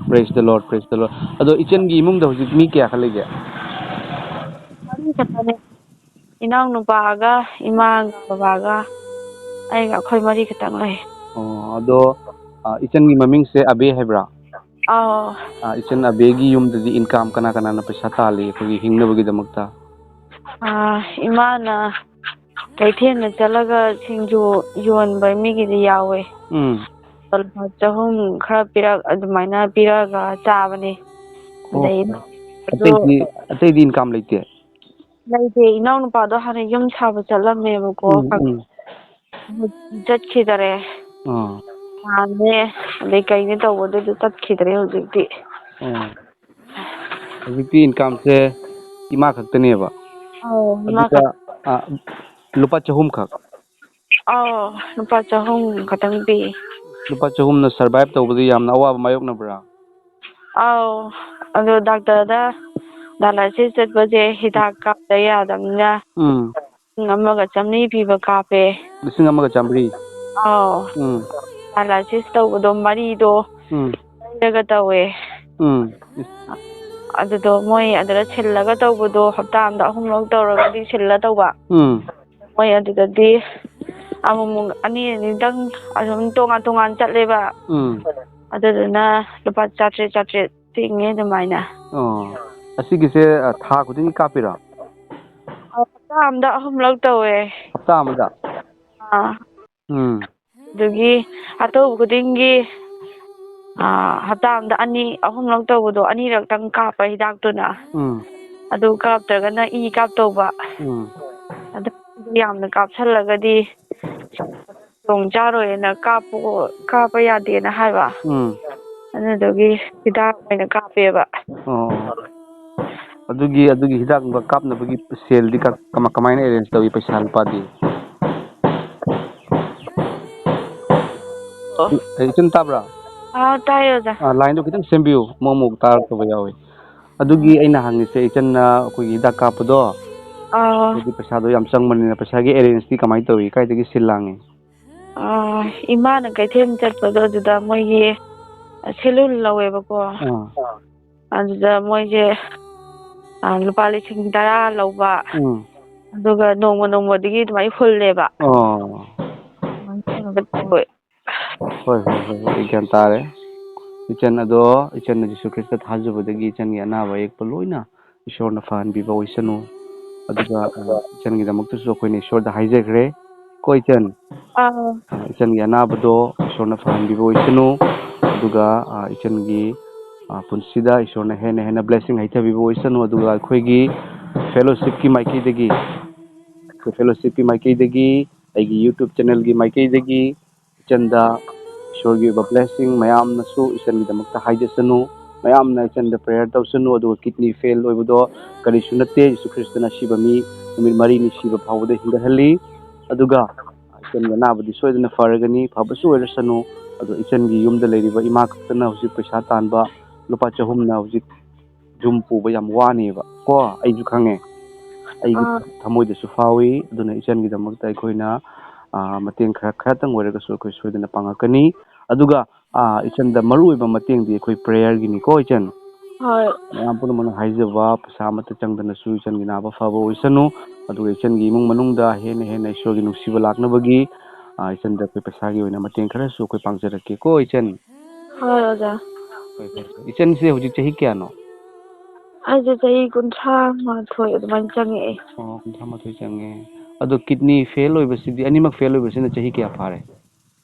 Praise the Lord, praise the Lord꯫ ꯑꯗꯣ ꯏꯆꯟꯒꯤ ꯏꯃꯨꯡꯗ ꯍꯧꯖꯤꯛ ꯃꯤ ꯀꯌꯥꯈꯛ ꯂꯩꯒꯦ? ꯃꯔꯤ ꯈꯛꯇꯅꯦ꯫ ꯏꯅꯥꯎꯅꯨꯄꯥꯒ, ꯏꯃꯥꯒ, ꯕꯕꯥꯒ, ꯑꯩꯒ, ꯑꯩꯈꯣꯏ ꯃꯔꯤ ꯈꯛꯇꯪ ꯂꯩ꯫ ꯑꯣ, ꯑꯗꯣ, ꯑ, ꯏꯆꯟꯒꯤ ꯃꯃꯤꯡꯁꯦ ꯑꯕꯦ ꯍꯥꯏꯕ꯭ꯔꯥ? ꯑꯥꯎ꯫ ꯑ, ꯏꯆꯟ ꯑꯕꯦꯒꯤ ꯌꯨꯝꯗꯗꯤ income ꯀꯅꯥ ꯀꯅꯥꯅ ꯄꯩꯁꯥ ꯇꯥꯜꯂꯤ ꯑꯩꯈꯣꯏꯒꯤ ꯍꯤꯡꯅꯕꯒꯤꯗꯃꯛꯇ? ꯑ, ꯏꯃꯥꯅ ꯀꯩꯊꯦꯜꯗ ꯆꯠꯂꯒ ꯁꯤꯡꯖꯨ ꯌꯣꯟꯕ ꯃꯤꯒꯤꯗꯤ ꯌꯥꯎꯋꯦ꯫ ꯎꯝ꯫ ꯂꯨꯄꯥ ꯆꯍꯨꯝ ꯈꯔ ꯄꯤꯔꯛ-, ꯑꯗꯨꯃꯥꯏꯅ ꯄꯤꯔꯛꯑꯒ ꯆꯥꯕꯅꯦ꯫ ꯑꯣ꯫ ꯑꯗꯩ ꯑꯇꯩꯗꯤ, ꯑꯇꯩꯗꯤ income ꯂꯩꯇꯦ? ꯂꯩꯇꯦ꯫ ꯏꯅꯥꯎꯅꯨꯄꯥꯗꯣ ꯍꯥꯟꯅ ꯌꯨꯝ ꯁꯥꯕ ꯆꯠꯂꯝꯃꯦꯕꯀꯣ꯫ ꯎꯝ, ꯎꯝ꯫ ꯆꯠꯈꯤꯗꯔꯦ꯫ ꯑꯥ꯫ ꯂꯥꯟꯅꯦ, ꯑꯗꯩ ꯀꯩꯅꯦ ꯇꯧꯕꯗꯨꯗ ꯆꯠꯈꯤꯗ꯭ꯔꯦ ꯍꯧꯖꯤꯛꯇꯤ꯫ ꯑꯣ꯫ ꯍꯧꯖꯤꯛꯇꯤ incomeꯁꯦ ꯏꯃꯥ ꯈꯛꯇꯅꯦꯕ? ꯑꯧ, ꯏꯃꯥ ꯑꯗꯨꯒ, ꯈꯛ-, ꯑ, ꯂꯨꯄꯥ ꯆꯍꯨꯝ ꯈꯛ? ꯑꯧ, ꯂꯨꯄꯥ ꯆꯍꯨꯝ ꯈꯛꯇꯪ ꯄꯤ꯫ ꯂꯨꯄꯥ ꯆꯍꯨꯝꯅ survive ꯇꯧꯕꯗ ꯌꯥꯝꯅ ꯑꯋꯥꯕ ꯃꯥꯌꯣꯛꯅꯕ꯭ꯔꯥ? ꯑꯧ, ꯑꯗꯣ doctorꯗ dialysis ꯆꯠꯄꯁꯦ ꯍꯤꯗꯥꯛ ꯀꯥꯞꯇ ꯌꯥꯗꯕꯅꯤꯅ ꯎꯝ꯫ ꯂꯤꯁꯤꯡ ꯑꯃꯒ ꯆꯥꯝꯃꯔꯤ ꯄꯤꯕ ꯀꯥꯞꯄꯦ꯫ ꯂꯤꯁꯤꯡ ꯑꯃꯒ ꯆꯥꯝꯃꯔꯤ? ꯑꯧ꯫ ꯎꯝ꯫ Dialysis ꯇꯧꯕꯗꯣ ꯃꯔꯤꯗꯣ ꯎꯝ꯫ ꯂꯩꯔꯒ ꯇꯧꯋꯦ꯫ ꯎꯝ꯫ ꯑꯗꯨꯗꯣ ꯃꯣꯏ ꯑꯗꯨꯗ ꯁꯤꯜꯂꯒ ꯇꯧꯕꯗꯣ ꯍꯞꯇꯥ ꯑꯃꯗ ꯑꯍꯨꯝꯂꯛ ꯇꯧꯔꯒꯗꯤ ꯁꯤꯜꯂ ꯇꯧꯕ꯫ ꯎꯝ꯫ ꯃꯣꯏ ꯑꯗꯨꯗꯗꯤ ꯑꯃꯨꯛꯃꯨꯛ ꯑꯅꯤ ꯑꯅꯤꯗꯪ ꯑꯗꯨꯝ ꯇꯣꯉꯥꯟ ꯇꯣꯉꯥꯟ ꯆꯠꯂꯦꯕ꯫ ꯎꯝ꯫ ꯑꯗꯨꯗꯨꯅ ꯂꯨꯄꯥ ꯆꯥꯇ꯭ꯔꯦꯠ ꯆꯥꯇ꯭ꯔꯦꯠ ꯇꯤꯡꯉꯦ ꯑꯗꯨꯃꯥꯏꯅ꯫ ꯑꯣ꯫ ꯑꯁꯤꯒꯤꯁꯦ, ꯑ, ꯊꯥ ꯈꯨꯗꯤꯡꯒꯤ ꯀꯥꯞꯄꯤꯔꯣ? ꯍꯞꯇꯥ ꯑꯝꯗ ꯑꯍꯨꯝꯂꯛ ꯇꯧꯋꯦ꯫ ꯍꯞꯇꯥ ꯑꯃꯗ? ꯑꯥ꯫ ꯎꯝ꯫ ꯑꯗꯨꯒꯤ ꯑꯇꯧꯕ ꯈꯨꯗꯤꯡꯒꯤ, ꯑꯥ, ꯍꯞꯇꯥ ꯑꯝꯗ ꯑꯅꯤ ꯑꯍꯨꯝꯂꯛ ꯇꯧꯕꯗꯣ ꯑꯅꯤꯔꯛꯇꯪ ꯀꯥꯞꯄ ꯍꯤꯗꯥꯛꯇꯨꯅ꯫ ꯎꯝ꯫ ꯑꯗꯨ ꯀꯥꯞꯇ꯭ꯔꯒꯅ ꯏ ꯀꯥꯞꯇꯧꯕ꯫ ꯎꯝ꯫ ꯑꯗꯨ ꯌꯥꯝꯅ ꯀꯥꯞꯁꯜꯂꯒꯗꯤ ꯈꯨꯗꯣꯡ ꯆꯥꯔꯣꯏꯅ ꯀꯥꯞꯄ, ꯀꯥꯞꯄ ꯌꯥꯗꯦꯅ ꯍꯥꯏꯕ꯫ ꯎꯝ꯫ ꯑꯗꯨꯗꯨꯒꯤ ꯍꯤꯗꯥꯛ ꯑꯣꯏꯅ ꯀꯥꯞꯄꯦꯕ꯫ ꯑꯣ꯫ ꯑꯗꯨꯒꯤ, ꯑꯗꯨꯒꯤ ꯍꯤꯗꯥꯛ ꯀꯥꯞꯅꯕꯒꯤ ꯁꯦꯜꯗꯤ ꯀ-, ꯀꯃ-, ꯀꯃꯥꯏꯅ arrange ꯇꯧꯏ, ꯄꯩꯁꯥ ꯂꯨꯄꯥꯗꯤ? ꯑꯣ꯫ ꯑꯦ, ꯏꯆꯟ ꯇꯥꯕ꯭ꯔꯥ? ꯑꯥ, ꯇꯥꯏꯌꯦ ꯑꯣꯖꯥ꯫ ꯑꯥ, lineꯗꯣ ꯈꯤꯇꯪ ꯁꯦꯝꯕꯤꯌꯨ, ꯑꯃꯨꯛ ꯑꯃꯨꯛ ꯇꯥꯔꯛꯇꯕ ꯌꯥꯎꯏ꯫ ꯑꯗꯨꯒꯤ ꯑꯩꯅ ꯍꯪꯉꯤꯁꯦ, ꯏꯆꯟꯅ ꯑꯩꯈꯣꯏꯒꯤ ꯍꯤꯗꯥꯛ ꯀꯥꯞꯄꯗꯣ, ꯑꯥ꯫ ꯑꯗꯨꯗꯤ ꯄꯩꯁꯥꯗꯣ ꯌꯥꯝ ꯆꯪꯕꯅꯤꯅ, ꯄꯩꯁꯥꯒꯤ arrangeꯇꯤ ꯀꯃꯥꯏꯅ ꯇꯧꯏ? ꯀꯥꯏꯗꯒꯤ ꯁꯤꯜ ꯂꯥꯡꯉꯤ? ꯑꯥ, ꯏꯃꯥꯅ ꯀꯩꯊꯦꯜ ꯆꯠꯄꯗꯣ ꯑꯗꯨꯗ ꯃꯣꯏꯒꯤ ꯁꯦꯂꯨꯟ ꯂꯧꯋꯦꯕꯀꯣ꯫ ꯑꯥ꯫ ꯑꯗꯨꯗ ꯃꯣꯏꯁꯦ, ꯑ, ꯂꯨꯄꯥ ꯂꯤꯁꯤꯡ ꯇꯔꯥ ꯂꯧꯕ, ꯎꯝ꯫ ꯑꯗꯨꯒ ꯅꯣꯡꯃ ꯅꯣꯡꯃꯗꯒꯤ ꯑꯗꯨꯃꯥꯏꯅ ꯍꯨꯜꯂꯦꯕ꯫ ꯑꯣ꯫ ꯑꯗꯨꯃꯥꯏꯅ ꯇꯧꯔꯒ ꯇꯧꯋꯦ꯫ ꯍꯣꯏ, ꯍꯣꯏ, ꯍꯣꯏ, ꯍꯣꯏ, ꯑꯩ ꯒ꯭ꯌꯥꯟ ꯇꯥꯔꯦ꯫ ꯏꯆꯟ ꯑꯗꯣ, ꯏꯆꯟꯅ ꯖꯤꯁꯨ ꯈ꯭ꯔꯤꯁꯇ ꯊꯥꯖꯕꯗꯒꯤ ꯏꯆꯟꯒꯤ ꯑꯅꯥꯕ ꯑꯌꯦꯛꯄ ꯂꯣꯏꯅ ꯏꯁꯣꯔꯅ ꯐꯍꯟꯕꯤꯕ ꯑꯣꯏꯁꯅꯨ꯫ ꯑꯗꯨꯒ, ꯑ, ꯏꯆꯟꯒꯤꯗꯃꯛꯇꯁꯨ ꯑꯩꯈꯣꯏꯅ ꯏꯁꯣꯔꯗ ꯍꯥꯏꯖꯈ꯭ꯔꯦ꯫ ꯀꯣ ꯏꯆꯟ? ꯑꯥ꯫ ꯑ, ꯏꯆꯟꯒꯤ ꯑꯅꯥꯕꯗꯣ ꯏꯁꯣꯔꯅ ꯐꯍꯟꯕꯤꯕ ꯑꯣꯏꯁꯅꯨ꯫ ꯑꯗꯨꯒ, ꯑ, ꯏꯆꯟꯒꯤ, ꯑ, ꯄꯨꯟꯁꯤꯗ ꯏꯁꯣꯔꯅ ꯍꯦꯟꯅ ꯍꯦꯟꯅ blessing ꯍꯩꯊꯕꯤꯕ ꯑꯣꯏꯁꯅꯨ꯫ ꯑꯗꯨꯒ ꯑꯩꯈꯣꯏꯒꯤ fellowshipꯀꯤ ꯃꯥꯏꯀꯩꯗꯒꯤ, ꯑꯩꯈꯣꯏ fellowshipꯀꯤ ꯃꯥꯏꯀꯩꯗꯒꯤ, ꯑꯩꯒꯤ YouTube channelꯒꯤ ꯃꯥꯏꯀꯩꯗꯒꯤ, ꯏꯆꯟꯗ ꯏꯁꯣꯔꯒꯤ ꯑꯣꯏꯕ blessing ꯃꯌꯥꯝꯅꯁꯨ ꯏꯆꯟꯒꯤꯗꯃꯛꯇ ꯍꯥꯏꯖꯁꯅꯨ꯫ ꯃꯌꯥꯝꯅ ꯏꯆꯟꯗ prayer ꯇꯧꯁꯅꯨ꯫ ꯑꯗꯨꯒ kidney fail ꯑꯣꯏꯕꯗꯣ ꯀꯔꯤꯁꯨ ꯅꯠꯇꯦ, ꯖꯤꯁꯨ ꯈ꯭ꯔꯤꯁꯇꯅ ꯑꯁꯤꯕ ꯃꯤ ꯅꯨꯃꯤꯠ ꯃꯔꯤꯅꯤ ꯁꯤꯕ ꯐꯥꯎꯕꯗ ꯍꯤꯡꯒꯠꯍꯜꯂꯤ꯫ ꯑꯗꯨꯒ ꯏꯆꯟꯒꯤ ꯑꯅꯥꯕꯗꯤ ꯁꯣꯏꯗꯅ ꯐꯔꯒꯅꯤ, ꯐꯕꯁꯨ ꯑꯣꯏꯔꯁꯅꯨ꯫ ꯑꯗꯣ ꯏꯆꯟꯒꯤ ꯌꯨꯝꯗ ꯂꯩꯔꯤꯕ ꯏꯃꯥ ꯈꯛꯇꯅ ꯍꯧꯖꯤꯛ ꯄꯩꯁꯥ ꯇꯥꯟꯕ ꯂꯨꯄꯥ ꯆꯍꯨꯝꯅ ꯍꯧꯖꯤꯛ ꯌꯨꯝ ꯄꯨꯕ ꯌꯥꯝ ꯋꯥꯅꯦꯕ ꯀꯣ, ꯑꯩꯁꯨ ꯈꯪꯉꯦ, ꯑꯩꯒꯤ ꯑꯥ꯫ ꯊꯃꯣꯏꯗꯁꯨ ꯐꯥꯎꯏ꯫ ꯑꯗꯨꯅ ꯏꯆꯟꯒꯤꯗꯃꯛꯇ ꯑꯩꯈꯣꯏꯅ, ꯑꯥ, ꯃꯇꯦꯡ ꯈꯔ, ꯈꯔꯇꯪ ꯑꯣꯏꯔꯒꯁꯨ ꯑꯩꯈꯣꯏ ꯁꯣꯏꯗꯅ ꯄꯥꯡꯉꯛꯀꯅꯤ꯫ ꯑꯗꯨꯒ, ꯑꯥ, ꯏꯆꯟꯗ ꯃꯔꯨꯑꯣꯏꯕ ꯃꯇꯦꯡꯗꯤ ꯑꯩꯈꯣꯏ prayerꯒꯤꯅꯤꯀꯣ, ꯏꯆꯟ꯫ ꯍꯣꯏ꯫ ꯃꯌꯥꯝ ꯄꯨꯝꯅꯃꯛꯅ ꯍꯥꯏꯖꯕ, ꯄꯩꯁꯥ ꯑꯃꯠꯇ ꯆꯪꯗꯅꯁꯨ ꯏꯆꯟꯒꯤ ꯅꯥꯕ ꯐꯕ ꯑꯣꯏꯁꯅꯨ꯫ ꯑꯗꯨꯒ ꯏꯆꯟꯒꯤ ꯏꯃꯨꯡ ꯃꯅꯨꯡꯗ ꯍꯦꯟꯅ ꯍꯦꯟꯅ ꯏꯁꯣꯔꯒꯤ ꯅꯨꯡꯁꯤꯕ ꯂꯥꯛꯅꯕꯒꯤ, ꯑꯥ, ꯏꯆꯟꯗ ꯑꯩꯈꯣꯏ ꯄꯩꯁꯥꯒꯤ ꯑꯣꯏꯅ ꯃꯇꯦꯡ ꯈꯔꯁꯨ ꯑꯩꯈꯣꯏ ꯄꯥꯡꯖꯔꯛꯀꯦꯀꯣ, ꯏꯆꯟ꯫ ꯍꯣꯏ, ꯑꯣꯖꯥ꯫ ꯍꯣꯏ, ꯍꯣꯏ, ꯍꯣꯏ꯫ ꯏꯆꯟꯁꯦ ꯍꯧꯖꯤꯛ ꯆꯍꯤ ꯀꯌꯥꯅꯣ? ꯑꯩꯁꯦ ꯆꯍꯤ ꯀꯨꯟꯊ꯭ꯔꯥ ꯃꯥꯊꯣꯏ ꯑꯗꯨꯃꯥꯏꯅ ꯆꯪꯉꯛꯑꯦ꯫ ꯑꯣ, ꯀꯨꯟꯊ꯭ꯔꯥ ꯃꯥꯊꯣꯏ ꯆꯪꯉꯦ꯫ ꯑꯗꯣ kidney fail ꯑꯣꯏꯕꯁꯤꯗꯤ, ꯑꯅꯤꯃꯛ fail ꯑꯣꯏꯕꯁꯤꯅ ꯆꯍꯤ ꯀꯌꯥ ꯐꯥꯔꯦ?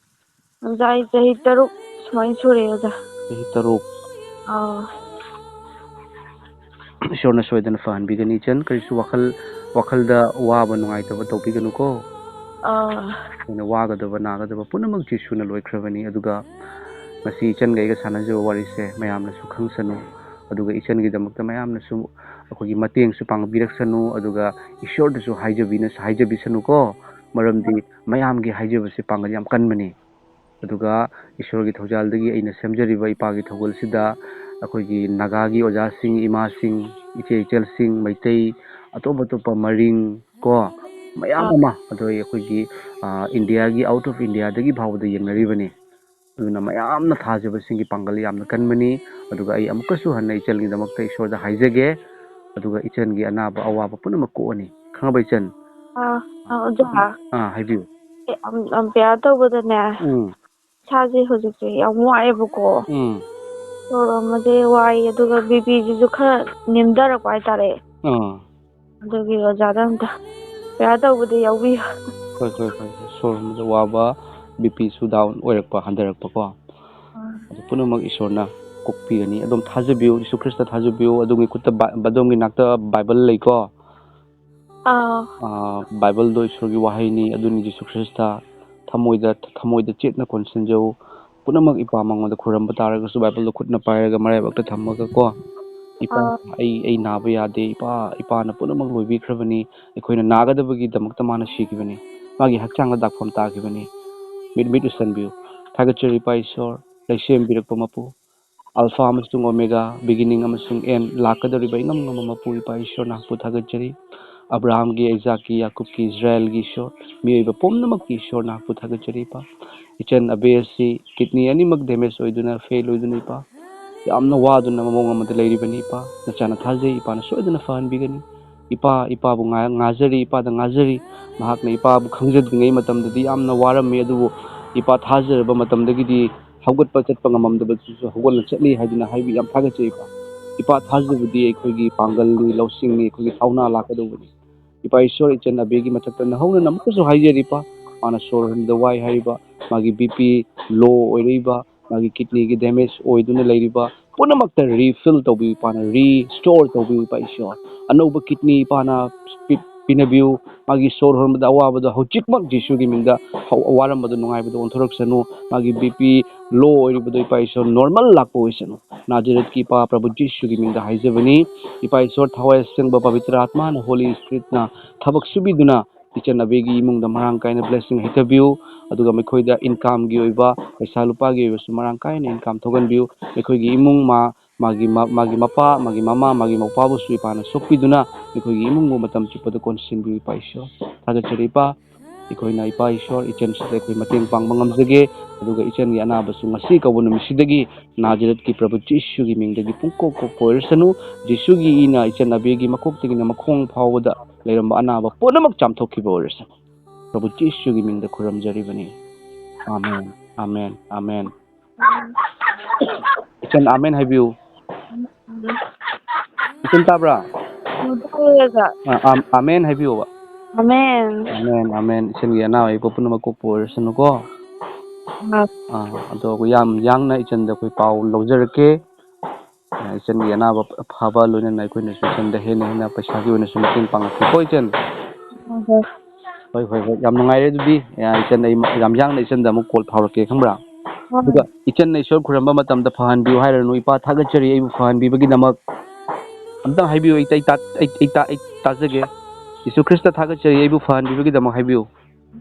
ꯑꯣꯖꯥ, ꯑꯩ ꯆꯍꯤ ꯇꯔꯨꯛ ꯁꯨꯃꯥꯏꯅ ꯁꯨꯔꯦ, ꯑꯣꯖꯥ꯫ ꯆꯍꯤ ꯇꯔꯨꯛ꯫ ꯑꯥ꯫ ꯏꯁꯣꯔꯅ ꯁꯣꯏꯗꯅ ꯐꯍꯟꯕꯤꯒꯅꯤ, ꯏꯆꯟ꯫ ꯀꯔꯤꯁꯨ ꯋꯥꯈꯜ, ꯋꯥꯈꯜꯗ ꯋꯥꯕ ꯅꯨꯡꯉꯥꯏꯇꯕ ꯇꯧꯕꯤꯒꯅꯨꯀꯣ꯫ ꯑꯥ꯫ ꯑꯩꯈꯣꯏꯅ ꯋꯥꯒꯗꯕ, ꯅꯥꯒꯗꯕ ꯄꯨꯝꯅꯃꯛ ꯖꯤꯁꯨꯅ ꯂꯣꯏꯈ꯭ꯔꯕꯅꯤ꯫ ꯑꯗꯨꯒ ꯉꯁꯤ ꯏꯆꯟꯒ ꯑꯩꯒ ꯁꯥꯟꯅꯖꯕ ꯋꯥꯔꯤꯁꯦ ꯃꯌꯥꯝꯅꯁꯨ ꯈꯪꯁꯅꯨ꯫ ꯑꯗꯨꯒ ꯏꯆꯟꯒꯤꯗꯃꯛꯇ ꯃꯌꯥꯝꯅꯁꯨ ꯑꯩꯈꯣꯏꯒꯤ ꯃꯇꯦꯡꯁꯨ ꯄꯥꯡꯕꯤꯔꯛꯁꯅꯨ꯫ ꯑꯗꯨꯒ ꯏꯁꯣꯔꯗꯁꯨ ꯍꯥꯏꯖꯕꯤꯅ-, ꯍꯥꯏꯖꯕꯤꯁꯅꯨꯀꯣ꯫ ꯃꯔꯝꯗꯤ ꯃꯌꯥꯝꯒꯤ ꯍꯥꯏꯖꯕꯁꯦ ꯄꯥꯡꯒꯜ ꯌꯥꯝ ꯀꯟꯕꯅꯤ꯫ ꯑꯗꯨꯒ ꯏꯁꯣꯔꯒꯤ ꯊꯧꯖꯥꯜꯗꯒꯤ ꯑꯩꯅ ꯁꯦꯝꯖꯔꯤꯕ ꯏꯄꯥꯒꯤ ꯊꯧꯒꯜꯁꯤꯗ ꯑꯩꯈꯣꯏꯒꯤ ꯅꯥꯒꯥꯒꯤ ꯑꯣꯖꯥꯁꯤꯡ, ꯏꯃꯥꯁꯤꯡ, ꯏꯆꯦ ꯏꯆꯜꯁꯤꯡ, ꯃꯩꯇꯩ, ꯑꯇꯣꯞ ꯑꯇꯣꯞꯄ ꯃꯔꯤꯡ ꯀꯣ, ꯃꯌꯥꯝ ꯑꯥ꯫ ꯑꯃ, ꯑꯗꯣ ꯑꯩꯈꯣꯏꯒꯤ, ꯑꯥ, ꯏꯟꯗꯤꯌꯥꯒꯤ, out of ꯏꯟꯗꯤꯌꯥꯗꯒꯤ ꯐꯥꯎꯕꯗ ꯌꯦꯡꯅꯔꯤꯕꯅꯤ꯫ ꯑꯗꯨꯅ ꯃꯌꯥꯝꯅ ꯊꯥꯖꯕꯁꯤꯡꯒꯤ ꯄꯥꯡꯒꯜ ꯌꯥꯝꯅ ꯀꯟꯕꯅꯤ꯫ ꯑꯗꯨꯒ ꯑꯩ ꯑꯃꯨꯛꯀꯁꯨ ꯍꯟꯅ ꯏꯆꯜꯒꯤꯗꯃꯛꯇ ꯏꯁꯣꯔꯗ ꯍꯥꯏꯖꯒꯦ, ꯑꯗꯨꯒ ꯏꯆꯟꯒꯤ ꯑꯅꯥꯕ ꯑꯋꯥꯕ ꯄꯨꯝꯅꯃꯛ ꯀꯣꯛꯑꯅꯤ꯫ ꯈꯪꯉꯕ ꯏꯆꯟ? ꯑꯥ, ꯑꯥ, ꯑꯣꯖꯥ꯫ ꯑꯥ, ꯍꯥꯏꯕꯤꯌꯨ꯫ ꯑꯦ, ꯑꯝ, ꯑꯝ, prayer ꯇꯧꯕꯗꯅꯦ, ꯎꯝ, ꯏꯁꯥꯁꯦ ꯍꯧꯖꯤꯛꯁꯦ ꯌꯥꯝ ꯋꯥꯏꯑꯦꯕꯀꯣ꯫ ꯎꯝ, ꯁꯣꯔ ꯍꯣꯟꯕꯁꯦ ꯋꯥꯏ, ꯑꯗꯨꯒ ꯕꯤ ꯄꯤꯁꯤꯁꯨ ꯈꯔ ꯅꯦꯝꯊꯔꯛꯄ ꯍꯥꯏꯇꯥꯔꯦ꯫ ꯑꯥ, ꯑꯗꯨꯒꯤ ꯑꯣꯖꯥꯗ ꯑꯝꯇ prayer ꯇꯧꯕꯗ ꯌꯥꯎꯕꯤꯌꯨ꯫ ꯍꯣꯏ, ꯍꯣꯏ, ꯍꯣꯏ, ꯍꯣꯏ꯫ ꯁꯣꯔ ꯍꯣꯟꯕꯗ ꯋꯥꯕ, ꯕꯤ ꯄꯤꯁꯨ down ꯑꯣꯏꯔꯛꯄ, ꯍꯟꯊꯔꯛꯄꯀꯣ꯫ ꯑꯗꯨ ꯄꯨꯝꯅꯃꯛ ꯏꯁꯣꯔꯅ ꯀꯣꯛꯄꯤꯒꯅꯤ꯫ ꯑꯗꯨꯝ ꯊꯥꯖꯕꯤꯌꯨ, ꯌꯤꯁꯨ ꯈ꯭ꯔꯤꯁꯇ ꯊꯥꯖꯕꯤꯌꯨ꯫ ꯑꯗꯣꯝꯒꯤ ꯈꯨꯠꯇ ꯕꯥ-, ꯑꯗꯣꯝꯒꯤ ꯅꯥꯛꯇ ꯕꯥꯏꯕꯜ ꯂꯩꯀꯣ꯫ ꯑꯥ꯫ ꯑꯥ, ꯕꯥꯏꯕꯜꯗꯣ ꯏꯁꯣꯔꯒꯤ ꯋꯥꯍꯩꯅꯤ, ꯑꯗꯨꯅꯤ ꯌꯤꯁꯨ ꯈ꯭ꯔꯤꯁꯇ꯫ ꯊꯃꯣꯏꯗ, ꯊꯃꯣꯏꯗ ꯆꯦꯠꯅ ꯀꯣꯟꯁꯤꯟꯖꯧ꯫ ꯄꯨꯝꯅꯃꯛ ꯏꯄꯥ ꯃꯉꯣꯟꯗ ꯈꯨꯔꯨꯝꯕ ꯇꯥꯔꯒꯁꯨ ꯕꯥꯏꯕꯜꯗꯣ ꯈꯨꯠꯅ ꯄꯥꯏꯔꯒ ꯃꯔꯥꯏꯕꯛꯇ ꯊꯝꯃꯒ ꯀꯣ, "ꯏꯄꯥ, ꯑꯥ꯫ ꯑꯩ, ꯑꯩ ꯅꯥꯕ ꯌꯥꯗꯦ꯫ ꯏꯄꯥ, ꯏꯄꯥꯅ ꯄꯨꯝꯅꯃꯛ ꯂꯣꯏꯕꯤꯈ꯭ꯔꯕꯅꯤ꯫ ꯑꯩꯈꯣꯏꯅ ꯅꯥꯒꯗꯕꯒꯤꯗꯃꯛꯇ ꯃꯥꯅ ꯁꯤꯈꯤꯕꯅꯤ꯫ ꯃꯥꯒꯤ ꯍꯛꯆꯥꯡꯗ ꯗꯥꯛꯐꯝ ꯇꯥꯈꯤꯕꯅꯤ꯫ ꯃꯤꯠ, ꯃꯤꯠ ꯎꯁꯟꯕꯤꯌꯨ꯫ ꯊꯥꯒꯠꯆꯔꯤ ꯏꯄꯥ ꯏꯁꯣꯔ, ꯂꯩꯁꯦꯝꯕꯤꯔꯛꯄ ꯃꯄꯨ꯫ ꯑꯜꯐꯥ ꯑꯃꯁꯨꯡ ꯑꯣꯃꯦꯒꯥ, beginning ꯑꯃꯁꯨꯡ end, ꯂꯥꯛꯀꯗꯧꯔꯤꯕ ꯏꯉꯝ ꯉꯝꯕ ꯃꯄꯨ ꯏꯄꯥ ꯏꯁꯣꯔ ꯅꯍꯥꯛꯄꯨ ꯊꯥꯒꯠꯆꯔꯤ꯫ ꯑꯕ꯭ꯔꯥꯍꯥꯝꯒꯤ, ꯑꯩꯖꯥꯛꯀꯤ, ꯌꯥꯀꯨꯕꯀꯤ, ꯏꯁꯔꯥꯌꯦꯜꯒꯤ ꯏꯁꯣꯔ, ꯃꯤꯑꯣꯏꯕ ꯄꯨꯝꯅꯃꯛꯀꯤ ꯏꯁꯣꯔ ꯅꯍꯥꯛꯄꯨ ꯊꯥꯒꯠꯆꯔꯤ ꯏꯄꯥ꯫ ꯏꯆꯟ ꯑꯕꯦ ꯑꯁꯤ kidney ꯑꯅꯤꯃꯛ damage ꯑꯣꯏꯗꯨꯅ, fail ꯑꯣꯏꯗꯨꯅ ꯏꯄꯥ, ꯌꯥꯝꯅ ꯋꯥꯗꯨꯅ ꯃꯑꯣꯡ ꯑꯃꯗ ꯂꯩꯔꯤꯕꯅꯤ ꯏꯄꯥ꯫ ꯅꯆꯥꯅ ꯊꯥꯖꯩ, ꯏꯄꯥꯅ ꯁꯣꯏꯗꯅ ꯐꯍꯟꯕꯤꯒꯅꯤ꯫ ꯏꯄꯥ, ꯏꯄꯥꯕꯨ ꯉꯥ-, ꯉꯥꯖꯔꯤ, ꯏꯄꯥꯗ ꯉꯥꯖꯔꯤ꯫ ꯃꯍꯥꯛꯅ ꯏꯄꯥꯕꯨ ꯈꯪꯖꯗ꯭ꯔꯤꯉꯩ ꯃꯇꯝꯗꯗꯤ ꯌꯥꯝꯅ ꯋꯥꯔꯝꯃꯤ, ꯑꯗꯨꯕꯨ ꯏꯄꯥ ꯊꯥꯖꯔꯕ ꯃꯇꯝꯗꯒꯤꯗꯤ ꯍꯧꯒꯠꯄ ꯆꯠꯄ ꯉꯝꯃꯝꯗꯕꯗꯨꯁꯨ ꯍꯧꯒꯠꯂ ꯆꯠꯂꯤ ꯍꯥꯏꯗꯨꯅ ꯍꯥꯏꯕꯤ ꯌꯥꯝ ꯊꯥꯒꯠꯆꯩ ꯏꯄꯥ꯫ ꯏꯄꯥ ꯊꯥꯖꯕꯗꯤ ꯑꯩꯈꯣꯏꯒꯤ ꯄꯥꯡꯒꯜꯅꯤ, ꯂꯧꯁꯤꯡꯅꯤ, ꯑꯩꯈꯣꯏꯒꯤ ꯊꯧꯅꯥ ꯂꯥꯛꯀꯗꯧꯕꯅꯤ꯫ ꯏꯄꯥ ꯏꯁꯣꯔ, ꯏꯆꯟ ꯑꯕꯦꯒꯤ ꯃꯊꯛꯇ ꯅꯍꯧꯅꯅ ꯑꯃꯨꯛꯀꯁꯨ ꯍꯥꯏꯖꯔꯤ ꯏꯄꯥ, ꯃꯥꯅ ꯁꯣꯔ ꯍꯣꯟꯕꯗ ꯋꯥꯏ ꯍꯥꯏꯔꯤꯕ, ꯃꯥꯒꯤ BP low ꯑꯣꯏꯔꯛꯏꯕ, ꯃꯥꯒꯤ kidneyꯒꯤ damage ꯑꯣꯏꯗꯨꯅ ꯂꯩꯔꯤꯕ ꯄꯨꯝꯅꯃꯛꯇ refill ꯇꯧꯕꯤꯌꯨ ꯏꯄꯥꯅ, restore ꯇꯧꯕꯤꯌꯨ ꯏꯄꯥ ꯏꯁꯣꯔ꯫ ꯑꯅꯧꯕ kidney ꯏꯄꯥꯅ ꯄꯤ-, ꯄꯤꯅꯕꯤꯌꯨ꯫ ꯃꯥꯒꯤ ꯁꯣꯔ ꯍꯣꯟꯕꯗ ꯑꯋꯥꯕꯗꯣ ꯍꯧꯖꯤꯛꯃꯛ ꯖꯤꯁꯨꯒꯤ ꯃꯤꯡꯗ ꯍꯧ-, ꯋꯥꯔꯝꯕꯗꯣ ꯅꯨꯡꯉꯥꯏꯕꯗ ꯑꯣꯟꯊꯣꯔꯛꯁꯅꯨ꯫ ꯃꯥꯒꯤ BP low ꯑꯣꯏꯔꯤꯕꯗꯣ ꯏꯄꯥ ꯏꯁꯣꯔ normal ꯂꯥꯛꯄ ꯑꯣꯏꯁꯅꯨ꯫ ꯅꯥꯖꯔꯦꯠꯀꯤ ꯏꯄꯥ ꯄ꯭ꯔꯚꯨ ꯖꯤꯁꯨꯒꯤ ꯃꯤꯡꯗ ꯍꯥꯏꯖꯕꯅꯤ꯫ ꯏꯄꯥ ꯏꯁꯣꯔ ꯊꯋꯥꯏ ꯑꯁꯦꯡꯕ ꯄꯕꯤꯇ꯭ꯔ ꯑꯥꯠꯃꯥꯅ, Holy Spiritꯅ ꯊꯕꯛ ꯁꯨꯕꯤꯗꯨꯅ ꯏꯆꯟ ꯑꯕꯦꯒꯤ ꯏꯃꯨꯡꯗ ꯃꯔꯥꯡ ꯀꯥꯏꯅ blessing ꯍꯩꯊꯕꯤꯌꯨ꯫ ꯑꯗꯨꯒ ꯃꯈꯣꯏꯗ incomeꯒꯤ ꯑꯣꯏꯕ, ꯄꯩꯁꯥ ꯂꯨꯄꯥꯒꯤ ꯑꯣꯏꯕꯁꯨ ꯃꯔꯥꯡ ꯀꯥꯏꯅ income ꯊꯣꯛꯍꯟꯕꯤꯌꯨ꯫ ꯃꯈꯣꯏꯒꯤ ꯏꯃꯨꯡ ꯃꯥ-, ꯃꯥꯒꯤ ꯃ-, ꯃꯥꯒꯤ ꯃꯄꯥ, ꯃꯥꯒꯤ ꯃꯃꯥ, ꯃꯥꯒꯤ ꯃꯧꯄꯥꯕꯨꯁꯨ ꯏꯄꯥꯅ ꯁꯣꯛꯄꯤꯗꯨꯅ ꯃꯈꯣꯏꯒꯤ ꯏꯃꯨꯡꯕꯨ ꯃꯇꯝ ꯆꯨꯞꯄꯗ ꯀꯣꯟꯁꯤꯟꯕꯤꯌꯨ ꯏꯄꯥ ꯏꯁꯣꯔ꯫ ꯊꯥꯒꯠꯆꯔꯤ ꯏꯄꯥ꯫ ꯑꯩꯈꯣꯏꯅ ꯏꯄꯥ ꯏꯁꯣꯔ ꯏꯆꯟꯁꯤꯗ ꯑꯩꯈꯣꯏ ꯃꯇꯦꯡ ꯄꯥꯡꯕ ꯉꯝꯖꯒꯦ꯫ ꯑꯗꯨꯒ ꯏꯆꯟꯒꯤ ꯑꯅꯥꯕꯁꯨ ꯉꯁꯤ ꯀꯧꯕ ꯅꯨꯃꯤꯠꯁꯤꯗꯒꯤ ꯅꯥꯖꯔꯠꯀꯤ ꯄ꯭ꯔꯚꯨ ꯖꯤꯁꯨꯒꯤ ꯃꯤꯡꯗꯒꯤ ꯄꯨꯡꯀꯣꯛ ꯀꯣꯛꯄ ꯑꯣꯏꯔꯁꯅꯨ꯫ ꯖꯤꯁꯨꯒꯤ ꯏꯅ ꯏꯆꯟ ꯑꯕꯤꯒꯤ ꯃꯀꯣꯛꯇꯒꯤꯅ ꯃꯈꯣꯡ ꯐꯥꯎꯕꯗ ꯂꯩꯔꯝꯕ ꯑꯅꯥꯕ ꯄꯨꯝꯅꯃꯛ ꯆꯥꯝꯊꯣꯛꯈꯤꯕ ꯑꯣꯏꯔꯁꯅꯨ꯫ ꯄ꯭ꯔꯚꯨ ꯖꯤꯁꯨꯒꯤ ꯃꯤꯡꯗ ꯈꯨꯔꯨꯝꯖꯔꯤꯕꯅꯤ꯫ ꯑꯥꯃꯦꯟ, ꯑꯥꯃꯦꯟ, ꯑꯥꯃꯦꯟ꯫ ꯏꯆꯟ, ꯑꯥꯃꯦꯟ ꯍꯥꯏꯕꯤꯌꯨ꯫ ꯏꯆꯟ, ꯇꯥꯕ꯭ꯔꯥ? ꯇꯥꯏꯌꯦ, ꯑꯣꯖꯥ꯫ ꯑ, ꯑꯥꯝ-, ꯑꯥꯃꯦꯟ ꯍꯥꯏꯕꯤꯌꯣꯕ꯫ ꯑꯥꯃꯦꯟ꯫ ꯑꯥꯃꯦꯟ, ꯑꯥꯃꯦꯟ꯫ ꯏꯆꯟꯒꯤ ꯑꯅꯥ ꯑꯌꯦꯛ ꯄꯨꯝꯅꯃꯛ ꯀꯣꯛꯄ ꯑꯣꯏꯔꯁꯅꯨꯀꯣ꯫ ꯑ꯫ ꯑ, ꯑꯗꯣ ꯑꯩꯈꯣꯏ ꯌꯥꯝ ꯌꯥꯡꯅ ꯏꯆꯟꯗ ꯑꯩꯈꯣꯏ ꯄꯥꯎ ꯂꯧꯖꯔꯛꯀꯦ꯫ ꯑ, ꯏꯆꯟꯒꯤ ꯑꯅꯥꯕ ꯐꯕ ꯂꯣꯏꯅꯅ ꯑꯩꯈꯣꯏꯅꯁꯨ ꯏꯆꯟꯗ ꯍꯦꯟꯅ ꯍꯦꯟꯅ ꯄꯩꯁꯥꯒꯤ ꯑꯣꯏꯅꯁꯨ ꯃꯇꯦꯡ ꯄꯥꯡꯉꯛꯀꯦꯀꯣ, ꯏꯆꯟ꯫ ꯍꯣꯏ, ꯍꯣꯏ꯫ ꯍꯣꯏ, ꯍꯣꯏ, ꯍꯣꯏ꯫ ꯌꯥꯝ ꯅꯨꯡꯉꯥꯏꯔꯦ ꯑꯗꯨꯗꯤ꯫ ꯑ, ꯏꯆꯟ, ꯑꯩ ꯌꯥꯝ ꯌꯥꯡꯅ ꯏꯆꯟꯗ ꯑꯃꯨꯛ call ꯐꯥꯎꯔꯛꯀꯦ, ꯈꯪꯕ꯭ꯔꯥ? ꯍꯣꯏ꯫ ꯑꯗꯨꯒ ꯏꯆꯟꯅ ꯏꯁꯣꯔ ꯈꯨꯔꯨꯝꯕ ꯃꯇꯝꯗ ꯐꯍꯟꯕꯤꯌꯨ ꯍꯥꯏꯔꯅꯨ꯫ "ꯏꯄꯥ, ꯊꯥꯒꯠꯆꯔꯤ ꯑꯩꯕꯨ ꯐꯍꯟꯕꯤꯕꯒꯤꯗꯃꯛ"꯫ ꯑꯝꯇꯪ ꯍꯥꯏꯕꯤꯌꯨ, ꯑꯩ, ꯑꯩ ꯇꯥ-, ꯑꯩ, ꯑꯩ ꯇꯥ-, ꯑꯩ ꯇꯥꯖꯒꯦ꯫ "ꯌꯦꯁꯨ ꯈ꯭ꯔꯤꯁꯇ ꯊꯥꯒꯠꯆꯔꯤ ꯑꯩꯕꯨ ꯐꯍꯟꯕꯤꯕꯒꯤꯗꯃꯛ" ꯍꯥꯏꯕꯤꯌꯨ꯫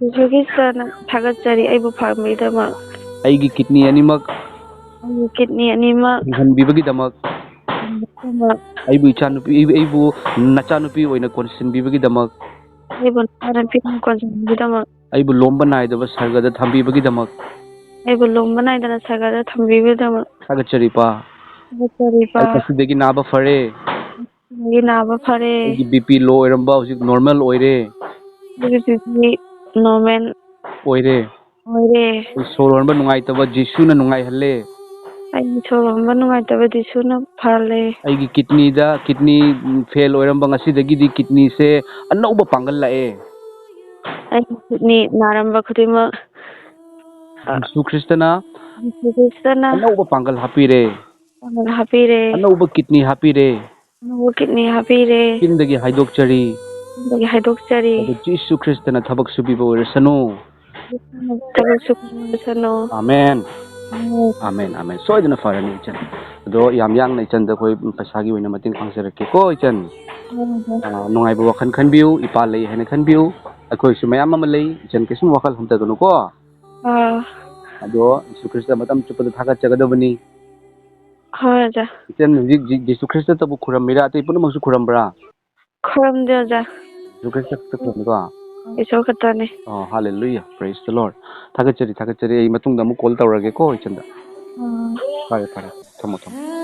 "ꯌꯦꯁꯨ ꯈ꯭ꯔꯤꯁꯇꯅ ꯊꯥꯒꯠꯆꯔꯤ ꯑꯩꯕꯨ ꯐꯍꯟꯕꯒꯤꯗꯃꯛ"꯫ "ꯑꯩꯒꯤ kidney ꯑꯅꯤꯃꯛ ꯑꯩꯒꯤ kidney ꯑꯅꯤꯃꯛ ꯍꯤꯡꯍꯟꯕꯤꯕꯒꯤꯗꯃꯛ"꯫ ꯍꯤꯡꯍꯟꯕꯒꯤꯗꯃꯛ꯫ "ꯑꯩꯕꯨ ꯏꯆꯥꯅꯨꯄꯤ, ꯑꯩꯕꯨ, ꯑꯩꯕꯨ ꯅꯆꯥꯅꯨꯄꯤ ꯑꯣꯏꯅ ꯀꯣꯟꯁꯤꯟꯕꯤꯕꯒꯤꯗꯃꯛ"꯫ ꯑꯩꯕꯨ ꯅꯆꯥꯅꯨꯄꯤ ꯑꯣꯏꯅ ꯀꯣꯟꯁꯤꯟꯕꯤꯕꯒꯤꯗꯃꯛ꯫ "ꯑꯩꯕꯨ ꯂꯣꯝꯕ ꯅꯥꯏꯗꯕ ꯁꯔꯒꯗ ꯊꯝꯕꯤꯕꯒꯤꯗꯃꯛ"꯫ ꯑꯩꯕꯨ ꯂꯣꯝꯕ ꯅꯥꯏꯗꯅ ꯁꯔꯒꯗ ꯊꯝꯕꯤꯕꯒꯤꯗꯃꯛ꯫ ꯊꯥꯒꯠꯆꯔꯤ, ꯏꯄꯥ꯫ ꯊꯥꯒꯠꯆꯔꯤ, ꯏꯄꯥ꯫ ꯑꯩ ꯉꯁꯤꯗꯒꯤ ꯅꯥꯕ ꯐꯔꯦ꯫ ꯑꯩ ꯅꯥꯕ ꯐꯔꯦ꯫ ꯑꯩꯒꯤ BP low ꯑꯣꯏꯔꯝꯕ ꯍꯧꯖꯤꯛ normal ꯑꯣꯏꯔꯦ꯫ ꯑꯩꯒꯤ BP normal ꯑꯣꯏꯔꯦ꯫ ꯑꯣꯏꯔꯦ꯫ ꯑꯩ ꯁꯣꯔ ꯍꯣꯟꯕ ꯅꯨꯡꯉꯥꯏꯇꯕ ꯖꯤꯁꯨꯅ ꯅꯨꯡꯉꯥꯏꯍꯜꯂꯦ꯫ ꯑꯩꯒꯤ ꯁꯣꯔ ꯍꯣꯟꯕ ꯅꯨꯡꯉꯥꯏꯇꯕ ꯖꯤꯁꯨꯅ ꯐꯍꯜꯂꯦ꯫ ꯑꯩꯒꯤ kidney ꯗ, kidney fail ꯑꯣꯏꯔꯝꯕ ꯉꯁꯤꯗꯒꯤꯗꯤ kidney ꯁꯦ ꯑꯅꯧꯕ ꯄꯥꯡꯒꯜ ꯂꯥꯛꯑꯦ꯫ ꯑꯩꯒꯤ kidney ꯅꯥꯔꯝꯕ ꯈꯨꯗꯤꯡꯃꯛ, ꯑ, ꯖꯤꯁꯨ ꯈ꯭ꯔꯤꯁꯇꯅ ꯖꯤꯁꯨ ꯈ꯭ꯔꯤꯁꯇꯅ ꯑꯅꯧꯕ ꯄꯥꯡꯒꯜ ꯍꯥꯞꯄꯤꯔꯦ꯫ ꯄꯥꯡꯒꯜ ꯍꯥꯞꯄꯤꯔꯦ꯫ ꯑꯅꯧꯕ kidney ꯍꯥꯞꯄꯤꯔꯦ꯫ ꯑꯅꯧꯕ kidney ꯍꯥꯞꯄꯤꯔꯦ꯫ ꯆꯤꯟꯗꯒꯤ ꯍꯥꯏꯗꯣꯛꯆꯔꯤ꯫ ꯆꯤꯟꯗꯒꯤ ꯍꯥꯏꯗꯣꯛꯆꯔꯤ꯫ ꯑꯗꯨ ꯖꯤꯁꯨ ꯈ꯭ꯔꯤꯁꯇꯅ ꯊꯕꯛ ꯁꯨꯕꯤꯕ ꯑꯣꯏꯔꯁꯅꯨ꯫ ꯊꯕꯛ ꯁꯨꯕ ꯑꯣꯏꯔꯁꯅꯨ꯫ ꯑꯥꯃꯦꯟ꯫ ꯑꯥꯃꯦꯟ꯫ ꯑꯥꯃꯦꯟ, ꯑꯥꯃꯦꯟ꯫ ꯁꯣꯏꯗꯅ ꯐꯔꯅꯤ, ꯏꯆꯟ꯫ ꯑꯗꯣ ꯌꯥꯝ ꯌꯥꯡꯅ ꯏꯆꯟꯗ ꯑꯩꯈꯣꯏ ꯄꯩꯁꯥꯒꯤ ꯑꯣꯏꯅ ꯃꯇꯦꯡ ꯄꯥꯡꯖꯔꯛꯀꯦꯀꯣ, ꯏꯆꯟ꯫ ꯍꯣꯏ, ꯍꯣꯏ꯫ ꯑ, ꯅꯨꯡꯉꯥꯏꯕ ꯋꯥꯈꯜ ꯈꯟꯕꯤꯌꯨ, ꯏꯄꯥ ꯂꯩ ꯍꯥꯏꯅ ꯈꯟꯕꯤꯌꯨ꯫ ꯑꯩꯈꯣꯏꯁꯨ ꯃꯌꯥꯝ ꯑꯃ ꯂꯩ, ꯏꯆꯟ, ꯀꯩꯁꯨꯝ ꯋꯥꯈꯜ ꯍꯟꯊꯒꯅꯨꯀꯣ꯫ ꯑꯥ꯫ ꯑꯗꯣ ꯖꯤꯁꯨ ꯈ꯭ꯔꯤꯁꯇ ꯃꯇꯝ ꯆꯨꯞꯄꯗ ꯊꯥꯒꯠꯆꯒꯗꯕꯅꯤ꯫ ꯍꯣꯏ, ꯑꯣꯖꯥ꯫ ꯏꯆꯟ, ꯍꯧꯖꯤꯛ ꯖꯤ-, ꯖꯤꯁꯨ ꯈ꯭ꯔꯤꯁꯇꯇꯕꯨ ꯈꯨꯔꯝꯃꯤꯔꯥ, ꯑꯇꯩ ꯄꯨꯝꯅꯃꯛꯁꯨ ꯈꯨꯔꯝꯕ꯭ꯔꯥ? ꯈꯨꯔꯨꯝꯗꯦ, ꯑꯣꯖꯥ꯫ ꯖꯤꯁꯨ ꯈ꯭ꯔꯤꯁꯇ ꯈꯛꯇ ꯈꯨꯔꯨꯝꯃꯤꯀꯣ? ꯏꯁꯣꯔ ꯈꯛꯇꯅꯤ꯫ ꯑꯣ, hallelujah, praise the Lord. ꯊꯥꯒꯠꯆꯔꯤ, ꯊꯥꯒꯠꯆꯔꯤ꯫ ꯑꯩ ꯃꯇꯨꯡꯗ ꯑꯃꯨꯛ call ꯇꯧꯔꯒꯦꯀꯣ, ꯏꯆꯟꯗ꯫ ꯎꯝ꯫ ꯐꯔꯦ, ꯐꯔꯦ, ꯊꯝꯃꯣ, ꯊꯝꯃꯣ꯫